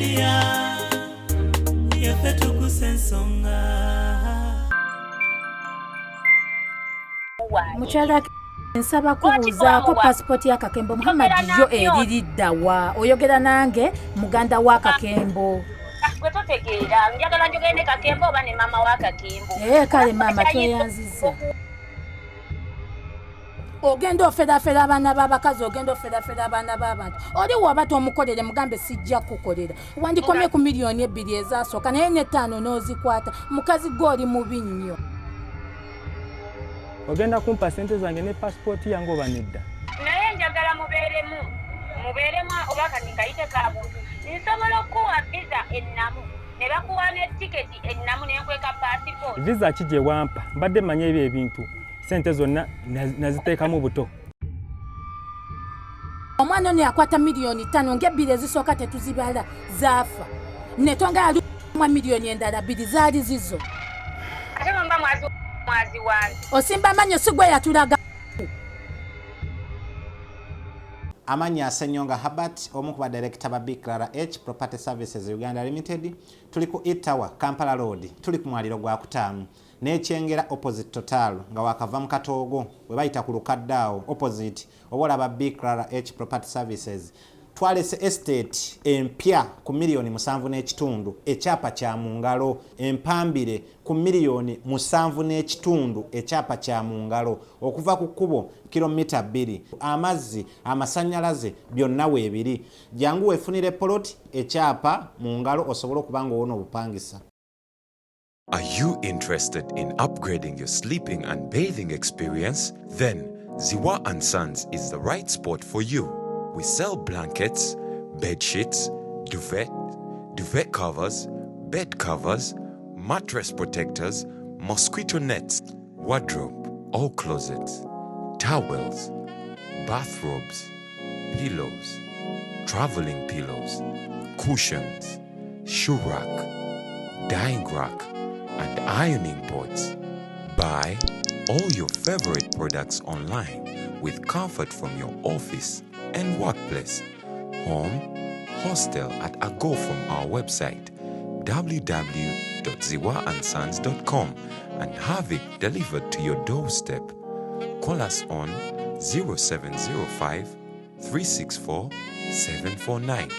Media, yaffe tukusa ensonga. Mukyala, nsaba kubuuzaako, pasipooti ya Kakembo Muhammad yo eririddawa? Oyogera nange muganda wa Kakembo. Gwe totegeera, njagala njogere ne Kakembo oba ne maama wa Kakembo. Ee, kale maama, tweyanziza. Ogenda oferafera abaana b'abakazi, ogenda oferafera abaana b'abantu. Oli waba tomukolere, mugambe sijja kukolera. Wandikomye ku miliyoni 2 ezasooka, naye n'ettaano n'ozikwata. Mukazi gwe oli mubi nnyo. Ogenda kumpa sente zange ne pasipooti yange oba nedda? Naye njagala mubeeremu, mubeeremu, oba kati nkayite ka buntu. Nsobola okukuwa visa ennamu ne bakuwa ne tiketi ennamu nenkweka pasipooti. Visa ki gye wampa? Mbadde mmanyi ebyo ebintu, sente zonna naziteekamu buto. Omwana ono yakwata miliyoni 5, ng'ebbiri ezisooka tetuzibala, zaafa netonga yalumwa miliyoni endala 2 zaali zizo. Ate mumba mwazi wange. Osimba amannyo, si gwe yatulaga. Amannya Asenyonga Habert, omu ku badirekita ba Bclara H Property Services Uganda Limited. Tuli ku Etawa, Kampala Road, tuli ku mwaliro gwa kutaano n'ekyengera, opposite Total, nga wakava mu Katoogo we bayita ku lukadde awo opposite, oba olaba Bclara H Property Services. Twalese estate empya ku miliyoni 7.5, ekyapa kya mu ngalo, empambire ku miliyoni 7.5, ekyapa kya mu ngalo, okuva ku kkubo kilomita 2, amazzi, amasannyalaze byonna weebiri. Jangu weefunire poloti, ekyapa mu ngalo, osobole okuba nga owona obupangisa. Are you interested in upgrading your sleeping and bathing experience? Then Ziwa and Sons is the right spot for you. We sell blankets, bed sheets, duvet, duvet covers, bed covers, mattress protectors, mosquito nets, wardrobe or closets, towels, bathrobes, pillows, traveling pillows, cushions, shoe rack, drying rack, and ironing boards. Buy all your favorite products online with comfort from your office and workplace, home, hostel at a go from our website www.ziwaandsons.com and have it delivered to your doorstep. Call us on 0705 364 749.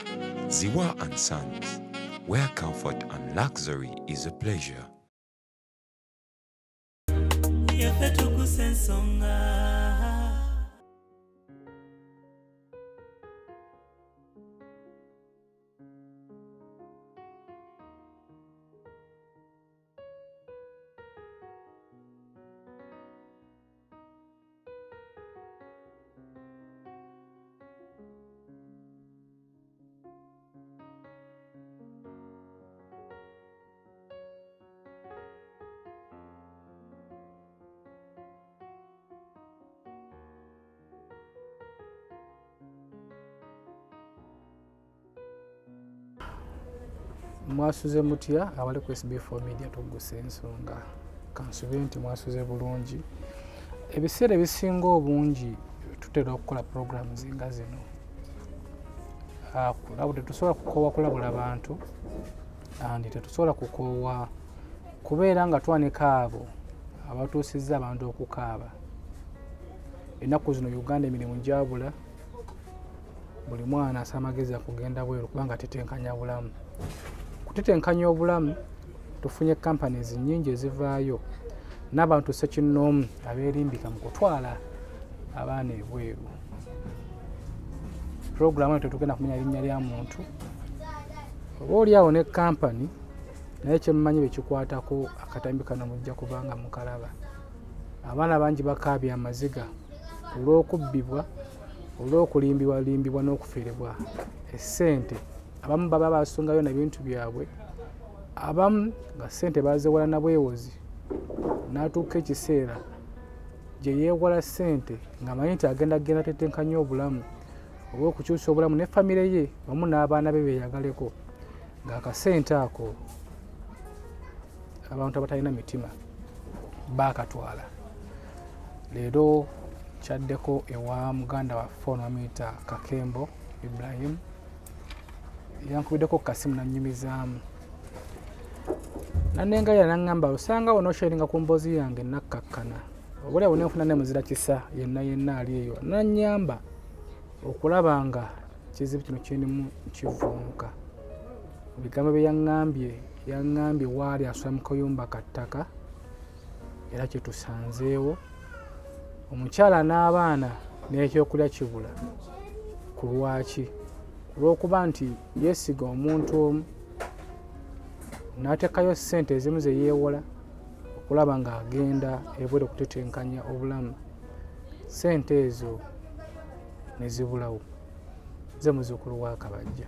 Ziwa and Sons, where comfort and luxury is a pleasure. Yaffe tukusa ensonga. Mwasuze mutya abali ku SB4 Media Tugusa Ensonga? Kansubire nti mwasuze bulungi. Ebiseera ebisinga obungi tutera okukola programs nga zino. Tetusobola kukoowa kulabula bantu and tetusobola kukoowa kubeera nga twanika abo abatuusizza abantu okukaaba. Ennaku zino Uganda emirimu gyabula, buli mwana asa amagezi akugenda bweru kubanga tetenkanya bulamu. Kutetenkanya obulamu, tufunye companies nnyingi ezivaayo n'abantu ssekinnoomu abeerimbika mu kutwala abaana ebweru. Puroguramu eno tetugenda kumenya linnya lya muntu oba oli awo ne kampani, naye kyemmanyi bekikwatako akatambi kano mujja kubanga mukalaba. Abaana bangi bakaabye amaziga olw'okubbibwa, olw'okulimbibwalimbibwa n'okufiiribwa essente. Abamu baba basungayo nebintu byabwe, abamu nga ssente bazeewala na bwewozi, n'atuuka ekiseera gye yeewala ssente ng'amanyi nti agenda genda tetenkanya obulamu oba okukyusa obulamu ne famire ye wamu n'abaana be beeyagaleko, ng'akasente ako abantu abatalina mitima baakatwala. Leero kyaddeko ewa muganda waffe ono bamuyita Kakembo Ibrahim. Yankubiddeko ku kasimu nannyumizaamu, nanengalira, naŋŋamba osanga onoosharinga ku mboozi yange. Nakkakkana oba oliawo nenfuna ne muzira kisa yenna yenna ali eyo nannyamba okulaba nga kizibu kino kyendimu kivuunuka. Ebigambo bye yaŋŋambye, yaŋŋambye waali asula mu kayumba ka ttaka, era kyetusanzeewo omukyala n'abaana n'ekyokulya kibula. Ku lwaki? Olw'okuba nti yeesiga omuntu omu n'ateekayo ssente ezimu ze yeewola okulaba ng'agenda ebweru okutetenkanya obulamu, ssente ezo ne zibulawo. Nze muzuukulu wa Kabajja,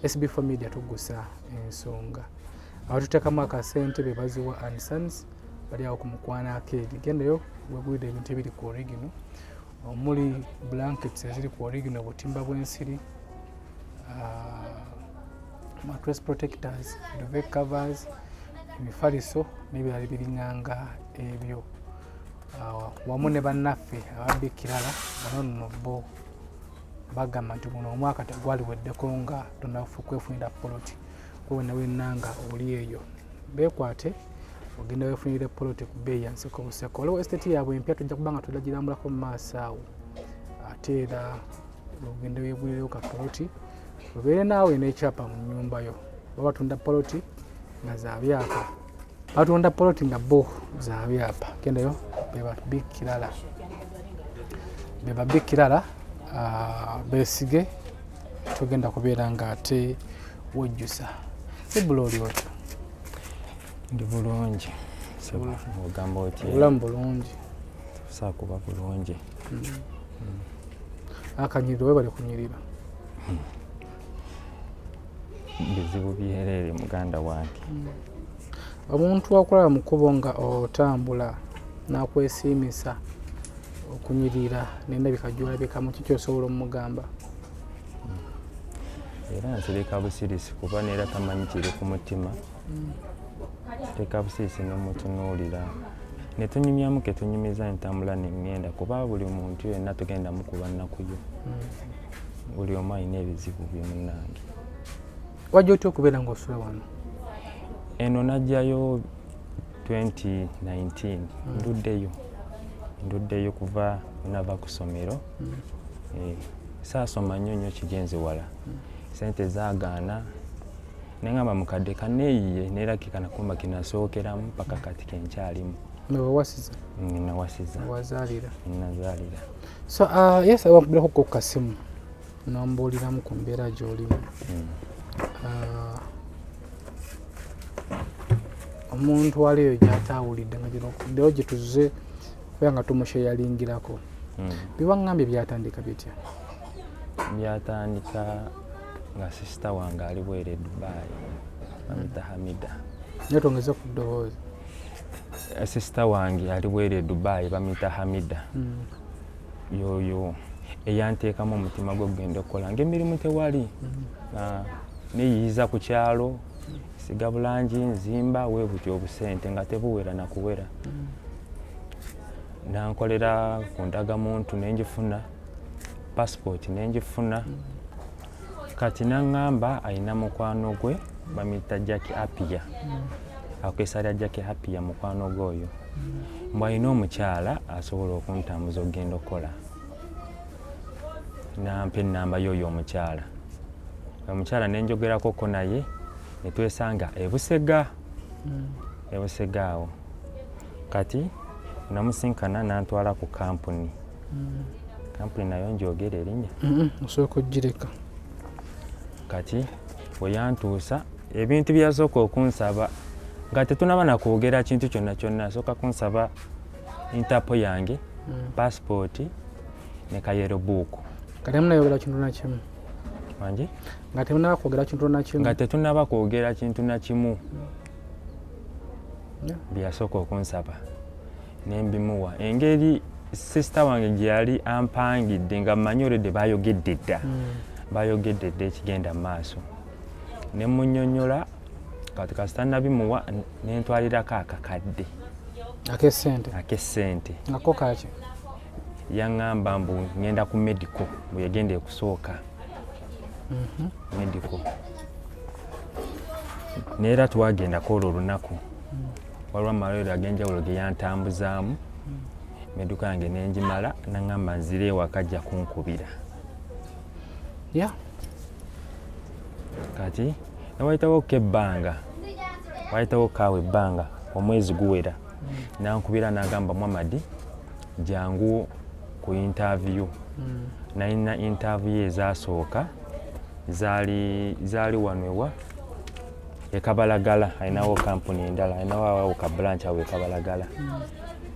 SB4 Media, tugusa ensonga. Abatuteekamu akasente be baziwa and Sons, bali awo ku Mukwana Arcade. Gendayo wegulire ebintu ebiri ku original, omuli blankets eziri ku original, obutimba bw'ensiri, mattress protectors, duvet covers, emifaliso n'ebirala biringanga ebyo, wamu ne bannaffe ababikirala bano nno bo bagamba nti guno omwaka tegwaliweddeko nga tonafu kwefunira poloti. Gwe wenna wenna nga oli eyo, beekwate ogenda weefunire poloti ku bbeeyi ya nseko buseko. Waliwo estate yaabwe empya, tujja kuba nga tulagirambulako mu maaso awo. Ate era ogende weegulireyo ka poloti obeere naawe n'ekyapa mu nnyumba yo. Oba batunda poloti nga za byapa, batunda poloti nga bo za byapa. Gendayo, bebabikirala, bebabikirala, beesige, togenda kubeera nga ate wejjusa. Ibula, oli otyo? Ndi bulungi. Ogamba otya? Obulamu bulungi. Saakuba bulungi. Akanyiriro, webale kunyirira. Bizibu byereere, muganda wange. Omuntu akulaba mu kkubo nga otambula n'akwesiimisa okunyirira n'endabika gy'olabikamu, kiki osobola omugamba? Era nsirika busirisi, kuba neera tamanyi kiri ku mutima. Sirika busirisi nomutunuulira ne tunyumyamu ketunyumiza, entambula neŋŋenda, kuba buli muntu yenna tugenda mukuba nnakuyo. Buli omu alina ebizibu bye, munnange. Wajja otya okubeera ng'osula wano? Eno najjayo 2019. Nduddeyo kuva nava ku ssomero. Saasoma nnyo nnyo, kigenze wala, sente zaagaana, neŋŋamba mukadde kaneeyiye neerakika nakumba kinasookeramu paka kati kenkyalimu. Wewasiza? Nawasiza. Wazaalira? Nazaalira. So yes, wankubirako ku kasimu nombuuliramu ku mbeera gy'olimu. Omuntu ali eyo gy'ataawulidde nga gino leero gye tuzze kubeera nga tumusheyalingirako, biwaŋŋambye byatandika bitya? Byatandika nga sister wange ali bwere e Dubai, bamita Hamida. Naye twongeze ku ddoboozi. Sister wange ali bwere e Dubai, bamita Hamida. Yoyo eyanteekamu omutima gw'okugenda okukola ngaemirimu tewali. Neeyiyiza ku kyalo, siga bulangi, nzimba weebutya, obusente nga tebuwera nakuwera. Nankolera ku ndagamuntu nenjifuna, passport nenjifuna. Kati naŋŋamba ayina mukwano gwe bamuyita Jackie Apia, akesalya Jackie Apia, mukwano gwe oyo, mbw alina omukyala asobola okuntambuza okugenda okukola. Nampa enamba y'oyo omukyala. Omukyala nenjogerakoko naye, netwesanga ebusega, ebusega awo. Kati namusinkana, nantwala ku kampuni. Kampuni nayo njogera erinnya? Osooka ogireka. Kati bwe yantuusa, ebintu byeyasooka okunsaba nga tetunaba nakwogera kintu kyonna kyonna, asooka kunsaba Interpol yange, passport ne ka yellow book. Nga temunayogera kintu nakimu? Wangi? Nga temunaba kwogera kintu nakimu? Nga tetunaba kwogera kintu nakimu. Byeyasooka okunsaba nembimuwa. Engeri sister wange gye yali ampangidde, nga mmanyi olwedde bayogedde dda, bayogedde dda ekigenda mu maaso, ne munyonyola. Kati kasita nabimuwa, nentwalirako akakadde. Akesente? Akesente. Nga ko kaki? Yaŋŋamba mbu ŋŋenda ku medical, bwe yagenda ekusooka medical. Neera twagendako olwo olunaku, waliwo amalwaliro ag'enjawulo ge yantambuzaamu, meduka yange nengimala, naŋŋamba nzire ewaka ajja kunkubira. Kati newayitawo ko ebbanga, wayitawo kaawo ebbanga omwezi guwera, nankubira nagamba, Muhammad, jangu ku interview. Nalina interview ezasooka zaali wano ewa ekabalagala, alinawo kampuni endala, alinawo awo ka branch awo ekabalagala.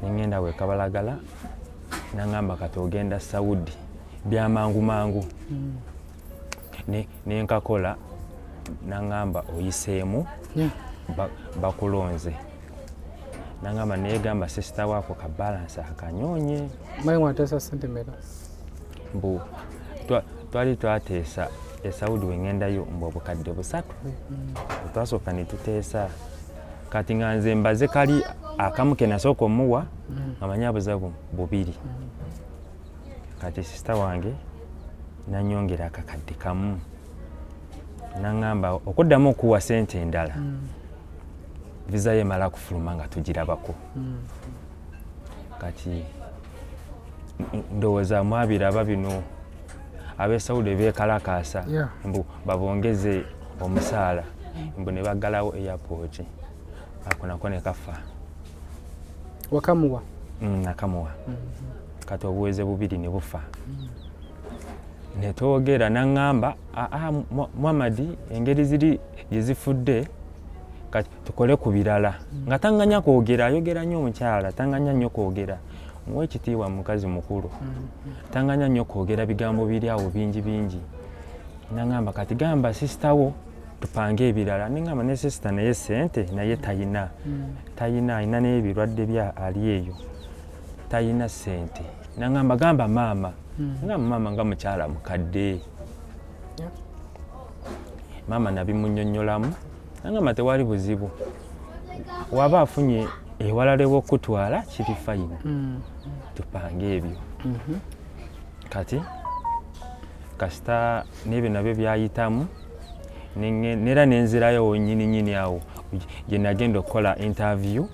Nengenda awo ekabalagala, nangamba kati ogenda Saudi byamangu mangu. Nenkakola, nangamba oyiseemu, bakulonze. Nangamba naye gamba sister waako ka balance akanyonye. Mayi mwateesa sente meka? Mbu twali twateesa esaudi wengendayo mbu obukadde 300. Twasooka ne tuteesa. Kati nga nze mbaze kali akamu ke nasooka omuwa, nga manyi abuza 2. Kati sisita wange nanyongera akakadde kamu, naŋŋamba okuddamu okuwa sente endala, visa ye emala kufuluma nga tugirabako. Kati ndowooza mwabiraba bino ab'esaudi beekalakaasa mbu babongeze omusaala, mbu ne baggalawo airport, ako nako ne kafa. Wakamuwa? Nakamuwa. Kati obuweze 2 ne bufa. Netwogera, naŋŋamba, aa Muhammad, engeri ziri gye zifudde, kati tukole ku birala. Nga taŋŋanya kwogera, ayogera nnyo omukyala, taŋŋanya nnyo kwogera, muwe ekitiibwa mukazi mukulu, taŋŋanya nnyo kwogera bigambo biri awo bingi bingi. Naŋŋamba kati gamba sisita wo tupange ebirala. Neŋŋamba ne sisita naye sente naye tayina, tayina, alina n'ebirwadde bya ali eyo, tayina sente. Naŋŋamba gamba maama. Nga maama nga mukyala mukadde. Maama nabimunyonnyolamu, nagamba tewali buzibu, waba afunye ewalala ewokutwala kiri fine, tupange ebyo. Kati kasita n'ebyo nabyo byayitamu, nera nenzirayo nyini nyini awo gye nagenda okukola interview,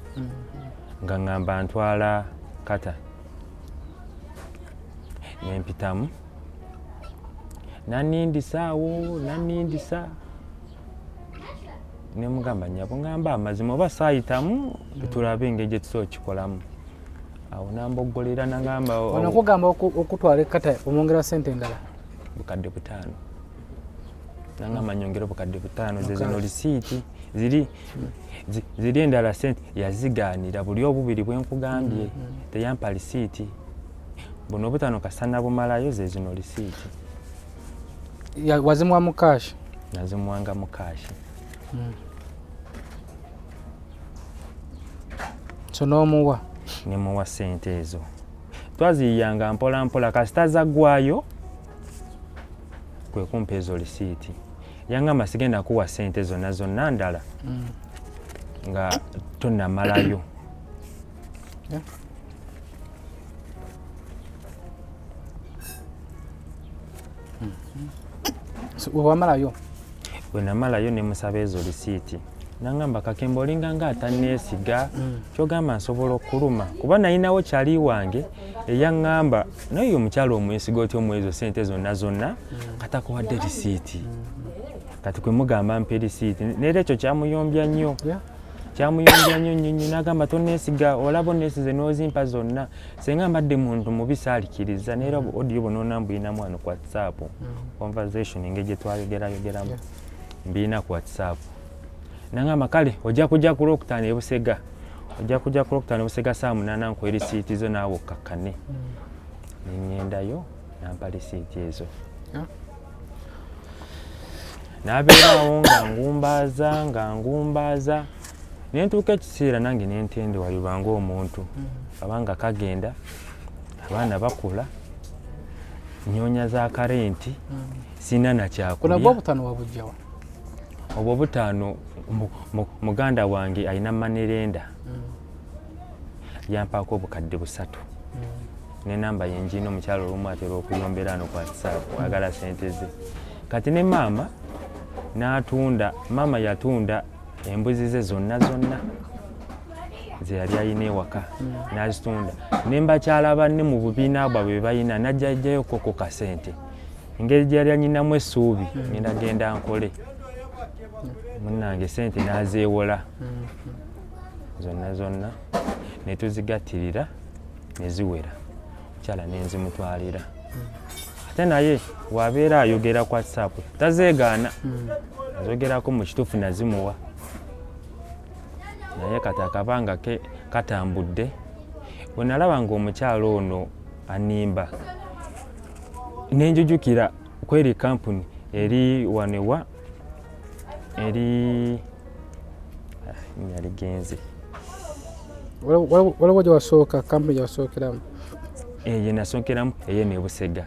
nga ŋŋamba ntwala kata nempitamu, nanindisa awo, nanindisa, nemugamba nyabo, ngamba amazima oba saayitamu, tulabe engeri gye tusobola okikolamu. Awo namboggolera, nagamba Ono kugamba okutwala ekkata omwongera sente endala? Bukadde 5. Nangamba nyongera obukadde 5. Ze zino risiiti ziri ziri endala sente yazigaanira buli obubiri bwenkugambye, teyampa risiiti. Buno obutaano kasita nabumalayo, ze zino risiiti. Wazimuwa mu cash? Nazimuwanga mu cash. So n'omuwa? Nemuwa sente ezo, twaziyiyanga mpola mpola, kasita zaggwayo kwe kumpa ezo risiiti. Yangamba sigenda kuwa sente zonna zonna ndala nga tonamalayo. So, wewamalayo? Bwe namalayo nemusaba ezo risiiti, nangamba Kakembo olinga nga atanneesiga, kyogamba nsobola okuluma kuba nalinawo kyali wange eyaŋŋamba naye oyo omukyala omwesiga otya omu ezo sente zonna zonna katakuwadde risiiti? Kati kwe mugamba mpe risiiti, neera ekyo kyamuyombya nnyo. Kyamuyombya nnyo nnyo nnyo, nagamba tonneesiga, olaba onneesize n'ozimpa zonna, senga mbadde muntu mubi saalikiriza. Neera audio bunoona mbuyinamu wano ku WhatsApp, conversation engeri gye twayogerayogeramu. Mbiyina ku WhatsApp. Nangamba kale ojja kujja ku Lwokutaano ebusega, ojja kujja ku Lwokutaano ebusega saa 8 nkuwe risiiti zo naawe okkakkane. Neŋŋendayo, nampa risiiti ezo. N'abeeraawo nga ngumbaaza nga ngumbaaza, nentuuka ekiseera nange nentendewalirwa ng'omuntu, abanga kagenda, abaana bakula, nyonya za karenti, sina Kuna nakyakulya. Gwa obutaano wabujjawa? Obwo 5 muganda wange alina money lender, yampaako obukadde 3 nenamba yenjiina. Omukyalo olumu atera okuyombera ano ku WhatsApp, agala sente ze. Kati ne maama n'atunda, maama yatunda Embuzi ze zonna zonna ze yali ayina ewaka n'azitunda, ne mbakyala banne mu bubiina bwabwe bwe balina n'ajjajjayo koko kasente. Engeri gye yali anyinamu essuubi, ngenda genda nkole munnange, sente n'azeewola zonna zonna ne tuzigattirira ne ziwera, mukyala nenzimutwalira. Ate naye wabeera ayogera ku WhatsApp tazeegaana, azogerako mu kituufu nazimuwa, naye kati akabanga ke katambudde. Bwe nalaba ng'omukyalo ono animba, nenjujukira kweri kampuni eri wano ewa eri yaligenze. Waliwo gyewasooka, kampuni gyewasookeramu? Gye nasookeramu eyo nebusega,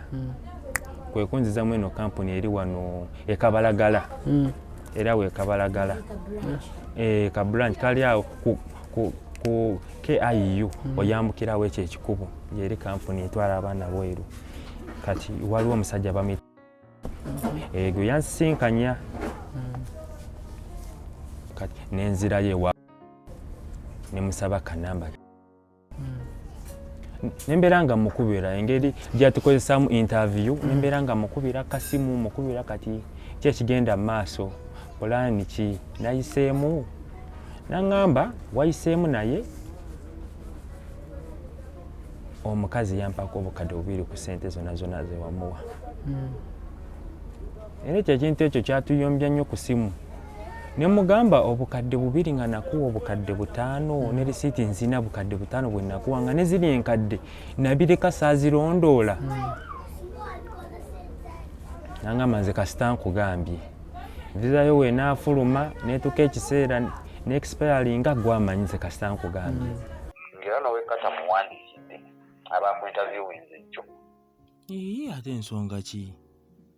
kwe kunzizamu eno kampuni eri wano ekabalagala. Era wekabalagala ka branch kali awo ku KIU, oyambukirawo ekyo ekikubo, gyeri kampuni etwala abaana bweru. Kati waliwo omusajja bamuyita gwe yansisinkanya, kati nenzirayo ewa nemusaba kanamba, nembeera nga mukubira engeri gyatukozesaamu interview, nembeera nga mukubira kasimu, mukubira kati ki ekigenda mu maaso, pulaani ki nayiseemu. Naŋŋamba wayiseemu, naye omukazi yampako obukadde 2 ku sente zonna zonna zewamuwa. Era ekyo ekintu ekyo kyatuyombya nnyo ku simu, ne mugamba obukadde 2 nga nakuwa obukadde 5, ne risiiti nzina, bukadde 5 bwe nakuwa, nga ne ziri enkadde nabireka saazirondoola. Nangamba nze kasita nkugambye vizayo wenaafuluma netuuka ekiseera neexpiringa, gwamanyi, nze kasita nkugambye. Ng'era n'owekata muwandiikidde abaku interviewinze jjo. Ee, ate ensonga ki?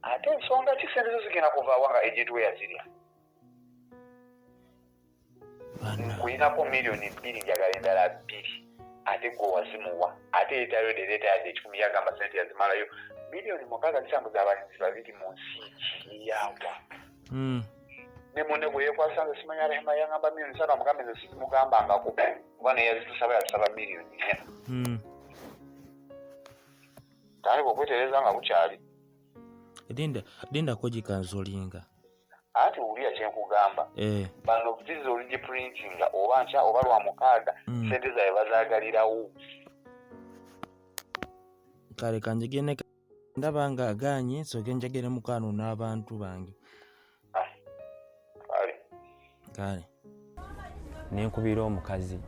Ate ensonga ki? Sente zo zigenda kuvaawa nga agent we yazirya? Bana. Nkulinako miliyoni 2, njagala endala 2, ate gwe wazimuwa, ate yetayodde leeta yadde 100. Yagamba sente yazimalayo. Miliyoni 6 zitambuza abalenzi babiri mu nsi ki yawa? Ne munne gwe yeekwasa, nze simanya. Rehema yangamba miliyoni 3, amugambe nze sizimugambangako, kuba naye yazitusaba, yatusaba miliyoni 4. Tandika okwetereza nga bukyali. Linda, lindako gikanzolinga. Anti wulira kyenkugamba. Eh. Bano visa oligiprintinga oba nkya oba lwa mukaaga, sente zaabwe bazaagalirawo. Kale kanjegere, ndaba nga aganye, nsooke njagere mukwano n'abantu bange. Kale. Kale. Nenkubira omukazi,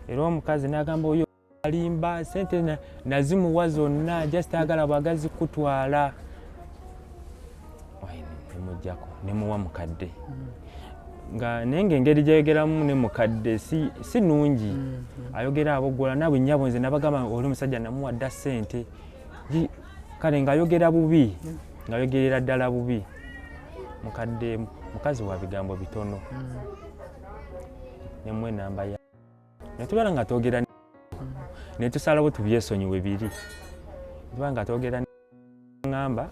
era omukazi n'agamba oyo alimba, sente nazimuwa zonna, just agala bwagazi kutwala. Wai, nemugjako nemuwa mukadde, nga naye nga engeri gyayogeramu ne mukadde si nungi, ayogera aboggola nabwe, nnyabo nze nabagamba oli omusajja namuwa dda sente. Kale ng'ayogera bubi, ng'ayogerera ddala bubi mukadde. Mukazi wa bigambo bitono. Nemuwa enamba ya netubeera nga twogera, netusalawo tubyesonyiwe biri, tuba nga twogera. Ŋŋamba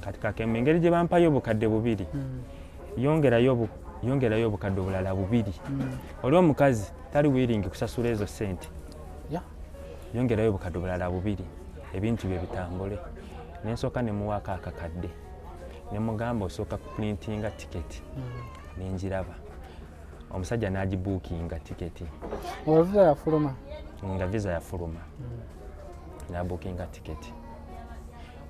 kati kakembe engeri gye bampayo obukadde 2, yongerayo obukadde obulala 2. Oli omukazi tali willing kusasula ezo sente. Yongerayo obukadde obulala 2 ebintu bye bitambule. Nensooka nemuwaako akakadde, nemugamba osooka kuprintinga tiketi. Nenjiraba omusajja n'agibuukinga tiketi. Nga visa yafuluma? Nga visa yafuluma, nabuukinga tiketi.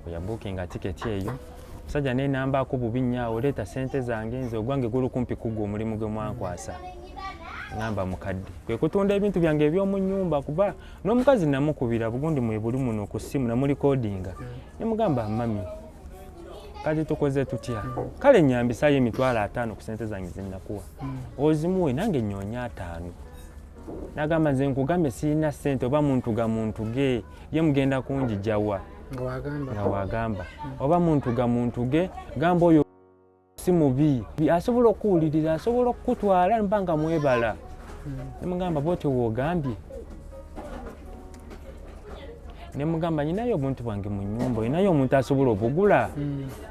Bwe yabuukinga tiketi eyo, omusajja nenambaako bubi nnyo awo, leeta sente zange, nze ogwange guli kumpi kuggwa omulimu gwe mwankwasa. Ngamba mukadde kwe kutunda ebintu byange eby'omu nnyumba, kuba n'omukazi namukubira bugundi mwebuli muno ku ssimu, namulikodinga, nemugamba mami kati tukoze tutya? Kale nyambisayo emitwalo 50 ku sente zange zenakuwa, ozimuwe nange nyoonya 50. Nagamba nze nkugambye sirina sente, oba muntuga muntuge, ye mugenda kunjijawa? Nga wagamba. Nga wagamba oba muntuga muntuge, gamba oyo si mubi, asobola okuwuliriza, asobola okukutwala mba nga mwebala. Nemugamba bwotyo woogambye, nemugamba nyinayo obuntu bwange mu nyumba, olinayo omuntu asobola obugula?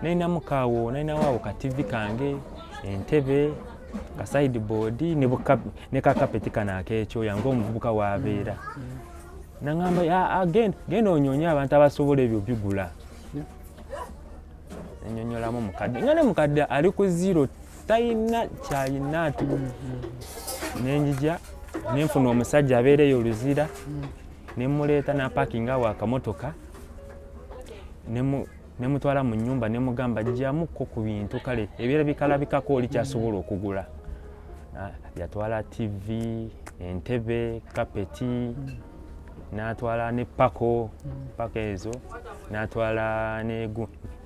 Nalinamu kaawo, nalinawo awo ka TV kange, entebe. Ka sideboard ne ka kapeti kano ak'ekyoya ng'omuvubuka w'abeera. Nangamba, genda onyonye abantu abasobola ebyo bigula. Nenyonyolamu mukadde nga ne mukadde ali ku zero, talina kyalina ati. Nenjija nenfuna omusajja abeereyo Oluzira, nemuleeta napakinga awo akamotoka, nemutwala mu nyumba, nemugamba jjamukko ku bintu kale ebyera bikalabikako oli kyasobola okugula. Yatwala TV, entebe, kapeti, n'atwala ne pako pako ezo, n'atwala ne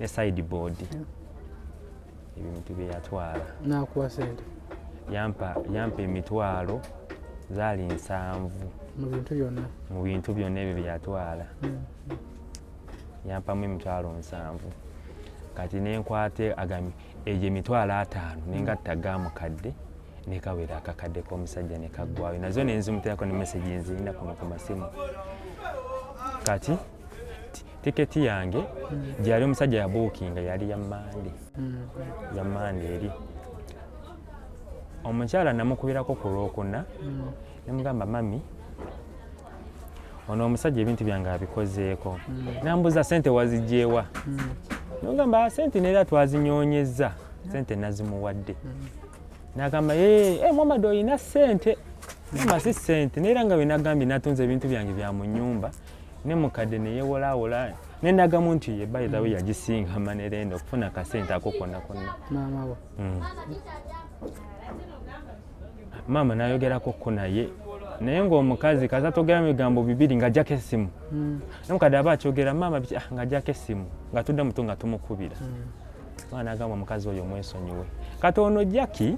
sideboard, ebintu bye yatwala. Nakuwa sente? Yampa emitwalo zaali 7. Mu bintu byonna? Mu bintu byonna ebyo bye yatwala. Yampamu emitwalo 7. Kati nenkwate agami egyo emitwalo 5 nengatta ga mukadde nekawera akakadde k'omusajja nekaggwayo, nazo nenzimuteerako ne message nzirina kuno ku masimu. Kati tiketi yange gyeyali omusajja yabuukinga yali ya Mande, ya Mande eri. Omukyala namukubirako ku Lwokuna, nemugamba, mami, ono omusajja ebintu byange abikozeeko. Nambuza, sente wazigyewa? Nogamba, sente neera twazinyonyeza, sente nazimuwadde. Nagamba, Muhammad olina sente? Ngamba, si sente, neera nga bwenagambye natunze ebintu byange bya mu nyumba ne mukadde neyewolawola, nendagamu nti ye by the way yagisinga manerenda okufuna akasente ako konna konna. Maama wo? Maama nayogerako ko naye, naye ng'omukazi kaza togeramu ebigambo bibiri ng'ajjako essimu. Nomukadde aba akyogera, maama biki, ng'ajjako essimu, nga tudde muto nga tumukubira. Maama n'agamba omukazi oyo mwesonyiwe. Kati ono Jackie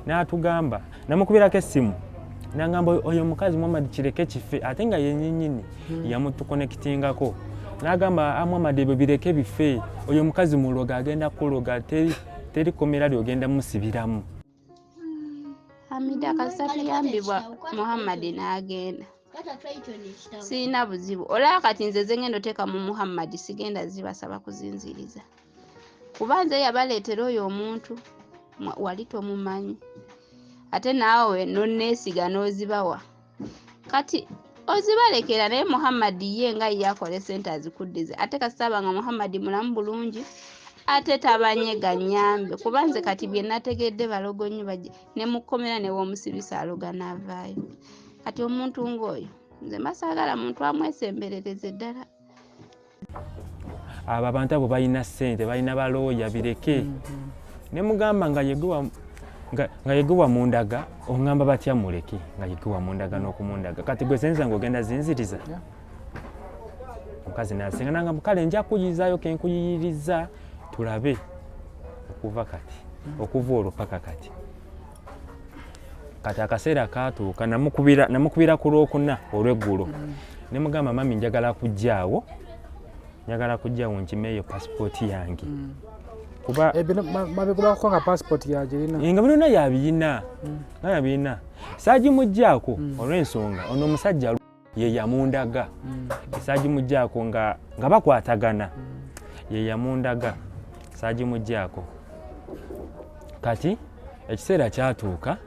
n'atugamba, namukubirako essimu nangamba oyo omukazi Muhammad kireke kife, ate nga yenyinyini yamutukonekitingako. N'agamba, Muhammad ebyo bireke bife, oyo omukazi muloga, agenda kuloga, teri komera lyogenda musibiramu. Hamida kasita tuyambibwa Muhammadi n'agenda, sirina buzibu. Olaba kati nze zengenda oteeka mu Muhammadi, sigenda zibasaba kuzinziriza, kuba nze yabaleetera oyo omuntu wali tomumanyi, ate naawe nonneesiga n'ozibawa, kati ozibalekera. Naye Muhammadi ye nga ye akola esente azikuddize, ate kasita aba nga Muhammadi mulamu bulungi, ate tabanyega, nnyambe, kuba nze kati bye nategedde balogo nnyo, bajje ne mukkomera ne w'omusibisa aloga n'avaayo. Kati omuntu ng'oyo nze mbasaagala muntu amwesemberereze ddala. Abo abantu abo balina ssente, balina balooya, bireke. Ne mugamba nga yegewa mundaga, oŋŋamba batya muleke nga yegewa mundaga n'okumundaga? Kati gwe senza ng'ogenda zinziriza. Omukazi nasenga nangamba, kale nja kuyizaayo kenkuyiyiriza tulabe. Okuva kati, okuva olwo paka kati. Kati akaseera katuuka, namukubira ku Lwokuna olweggulo, ne mugamba, mami, njagala kujjaawo, njagala kujjaawo nkimeeyo pasipooti yange, kuba Babigulako nga pasipooti yagirina? Nga byonna yabiyina, nga yabiyina. Saagimugjaako olw'ensonga ono omusajja ye yamundaga. Saagimugjaako nga bakwatagana, ye yamundaga, saagimugjaako. Kati ekiseera kyatuuka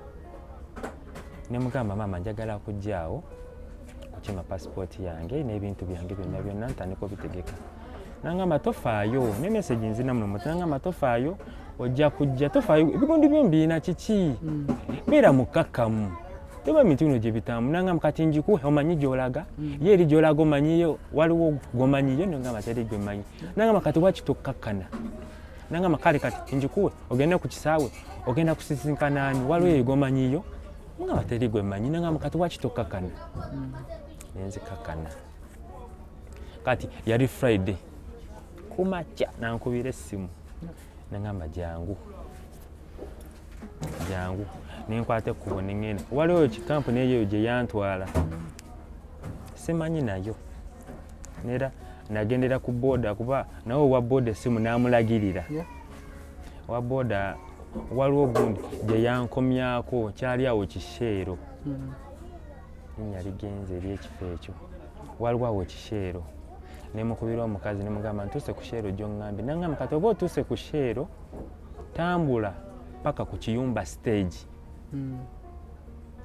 ne mugamba, maama, njagala kujjaawo kukima pasipooti yange n'ebintu byange byonna byonna, ntandika obitegeka. Nangamba, tofaayo, ne message nzina muno muti. Nangamba, tofaayo, ojja kujja, tofaayo, ebigundu byo mbiina, kiki, beera mukkakkamu, teba emiti bino gye bitamu. Nangamba, kati njikuwe, omanyi gy'olaga ye eri gy'olaga, omanyiyo, waliwo gwomanyiyo? Nangamba, teri gwe mmanyi. Nangamba, kati waki tokkakkana? Nangamba, kale kati njikuwe ogende ku kisaawe, ogenda kusisinkana ani? Waliwo eyo gwomanyiyo? Ngamba, teri gwe mmanyi. Nangamba, kati waki tokkakkana? Nenzikakkana. Kati yali Friday kumakya, nankubira essimu nangamba, jangu, jangu. Nenkwata ekkubo nengenda. Waliwo kikampuni eyo gye yantwala, simanyi nayo, nera nagendera ku boda, kuba nawe owa boda essimu namulagirira. Owa boda waliwo gundi gye yankomyako, kyali awo Kisheero, linnya ligenze eryekifo ekyo, waliwo awo Kisheero. Nemukubira omukazi nemugamba, ntuuse ku Sheero gyoŋŋambye. Naŋŋamba, kati oba otuuse ku Sheero, tambula. paka ku Kiyumba stage.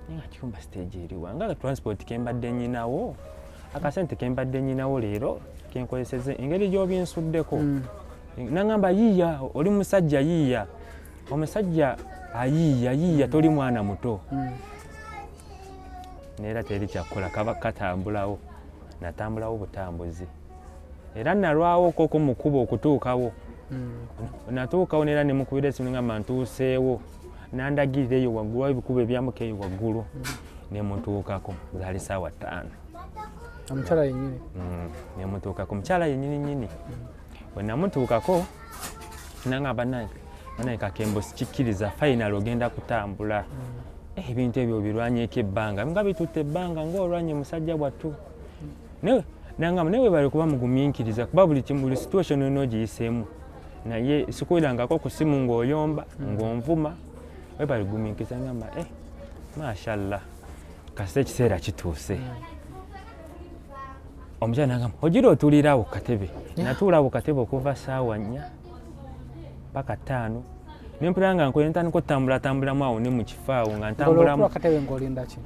Naye nga Kiyumba stage eriwa? Nga transport kembadde nyinawo, akasente kembadde nyinawo leero kenkozeseze engeri gy'obinsuddeko. Nangamba, yiiya, oli musajja, yiiya, omusajja ayiiya, yiiya, toli mwana muto. Neera teri kyakukola, kaba katambulawo, natambulawo butambuzi, era nalwawo koko mu kkubo okutuukawo. Natuukawo neera nemukubira esimu, ngamba ntuuseewo, nandagirira eyo waggulu ebikubo ebyambuka eyo waggulu, nemutuukako zaali saawa 5. Omukyala yennyini? Nemutuukako, mukyala yennyini nyini. Bwe namutuukako nangamba, nange banaye Kakembo sikikkiriza, final ogenda kutambula. Ebintu ebyo obirwanyeko ebbanga nga bitutte ebbanga ngaolwanye musajja bwattu. Nangamba naye webale kuba mugumiikiriza, kuba buli kimu, buli situation yonna ogiyiseemu, naye sikuwulirangako ku simu ng'oyomba, ng'onvuma, webale gumiikiriza. Ngamba, eh, mashallah, kasita ekiseera kituuse. Omukyala nagamba, ogira otuulirawo ku katebe. Natuulawo ku katebe okuva saawa 4 paka 5, nempulira nga nkoye, ntandika okutambulatambulamu awo ne mu kifo awo nga ntambulamu. Akatebe ng'olinda ki?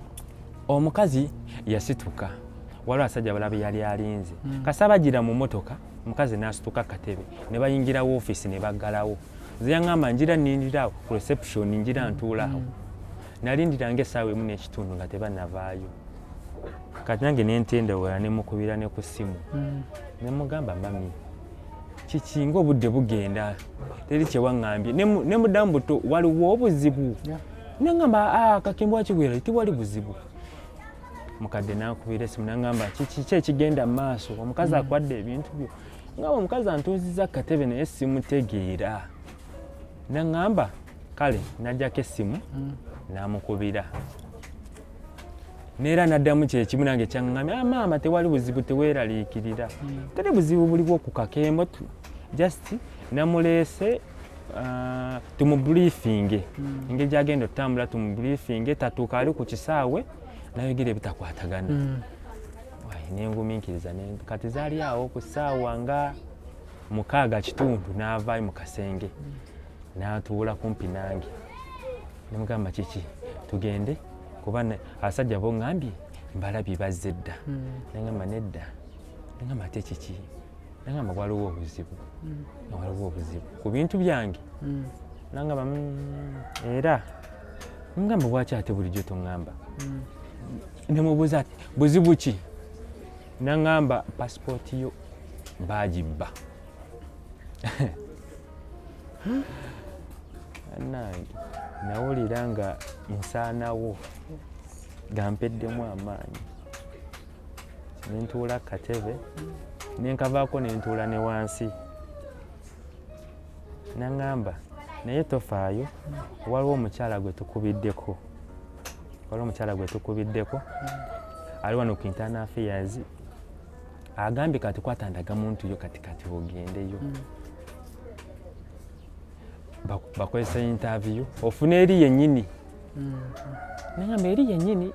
Omukazi yasituka, waliwo abasajja balabe yali alinze. Kasa bagira mu motoka, omukazi n'asituka katebe ne bayingira woofiisi ne baggalawo. Nze yaŋŋamba ngira nnindira awo ku reception, ngira ntuula awo. Nalindira ng'essaawa 1.5 nga tebannavaayo. Kati nange nentendewera, ne mukubira ne ku ssimu, ne mugamba, mami, kiki ng'obudde bugenda, teri kyewaŋŋambye? Ne muddamu buto, waliwo obuzibu? Naŋŋamba, "Ah, Kakembo, wakiwera, tewali buzibu." Mukadde nankubira esimu, naŋŋamba, kiki ekigenda mu maaso? Omukazi akwadde ebintu byo? Nga omukazi antuuziza katebe naye simutegeera. Naŋŋamba kale, najjako essimu, namukubira neera naddamu kyekimu nange kyaŋŋambye, ah, maama, tewali buzibu, teweeraliikirira, teri buzibu buliwo ku Kakembo, just namuleese tumubriefinge engeri gyagenda otutambula, tumubriefinge tatuuka ali ku kisaawe nayogera ebitakwatagana. Wai, nengumiikiriza kati zaali awo ku ssaawa nga 6.5, n'avaayo mu kasenge n'atuula kumpi nange. Nemugamba, kiki, tugende? Kuba abasajja boŋŋambye mbalabye bazze dda. Nagamba nedda. Nagamba ate kiki? Nagamba waliwo obuzibu, nga waliwo obuzibu ku bintu byange. Nagamba, era ngamba bwaki ate bulijjo toŋŋamba?" Nemubuuza ati, buzibu ki? Naŋŋamba pasipooti yo baagibba. Bannange, nawulira nga nsaanawo, gampeddemu amaanyi, nentuula ku katebe, nenkavaako, nentuula ne wansi. Naŋŋamba, naye tofaayo, waliwo omukyala gwe tukubiddeko, waliwo omukyala gwe tukubiddeko ali wano ku internal affairs, agambye kati kwata ndagamuntu yo kati kati ogendeyo. Bakozesa interview ofune eri yennyini. Nagamba eri yennyini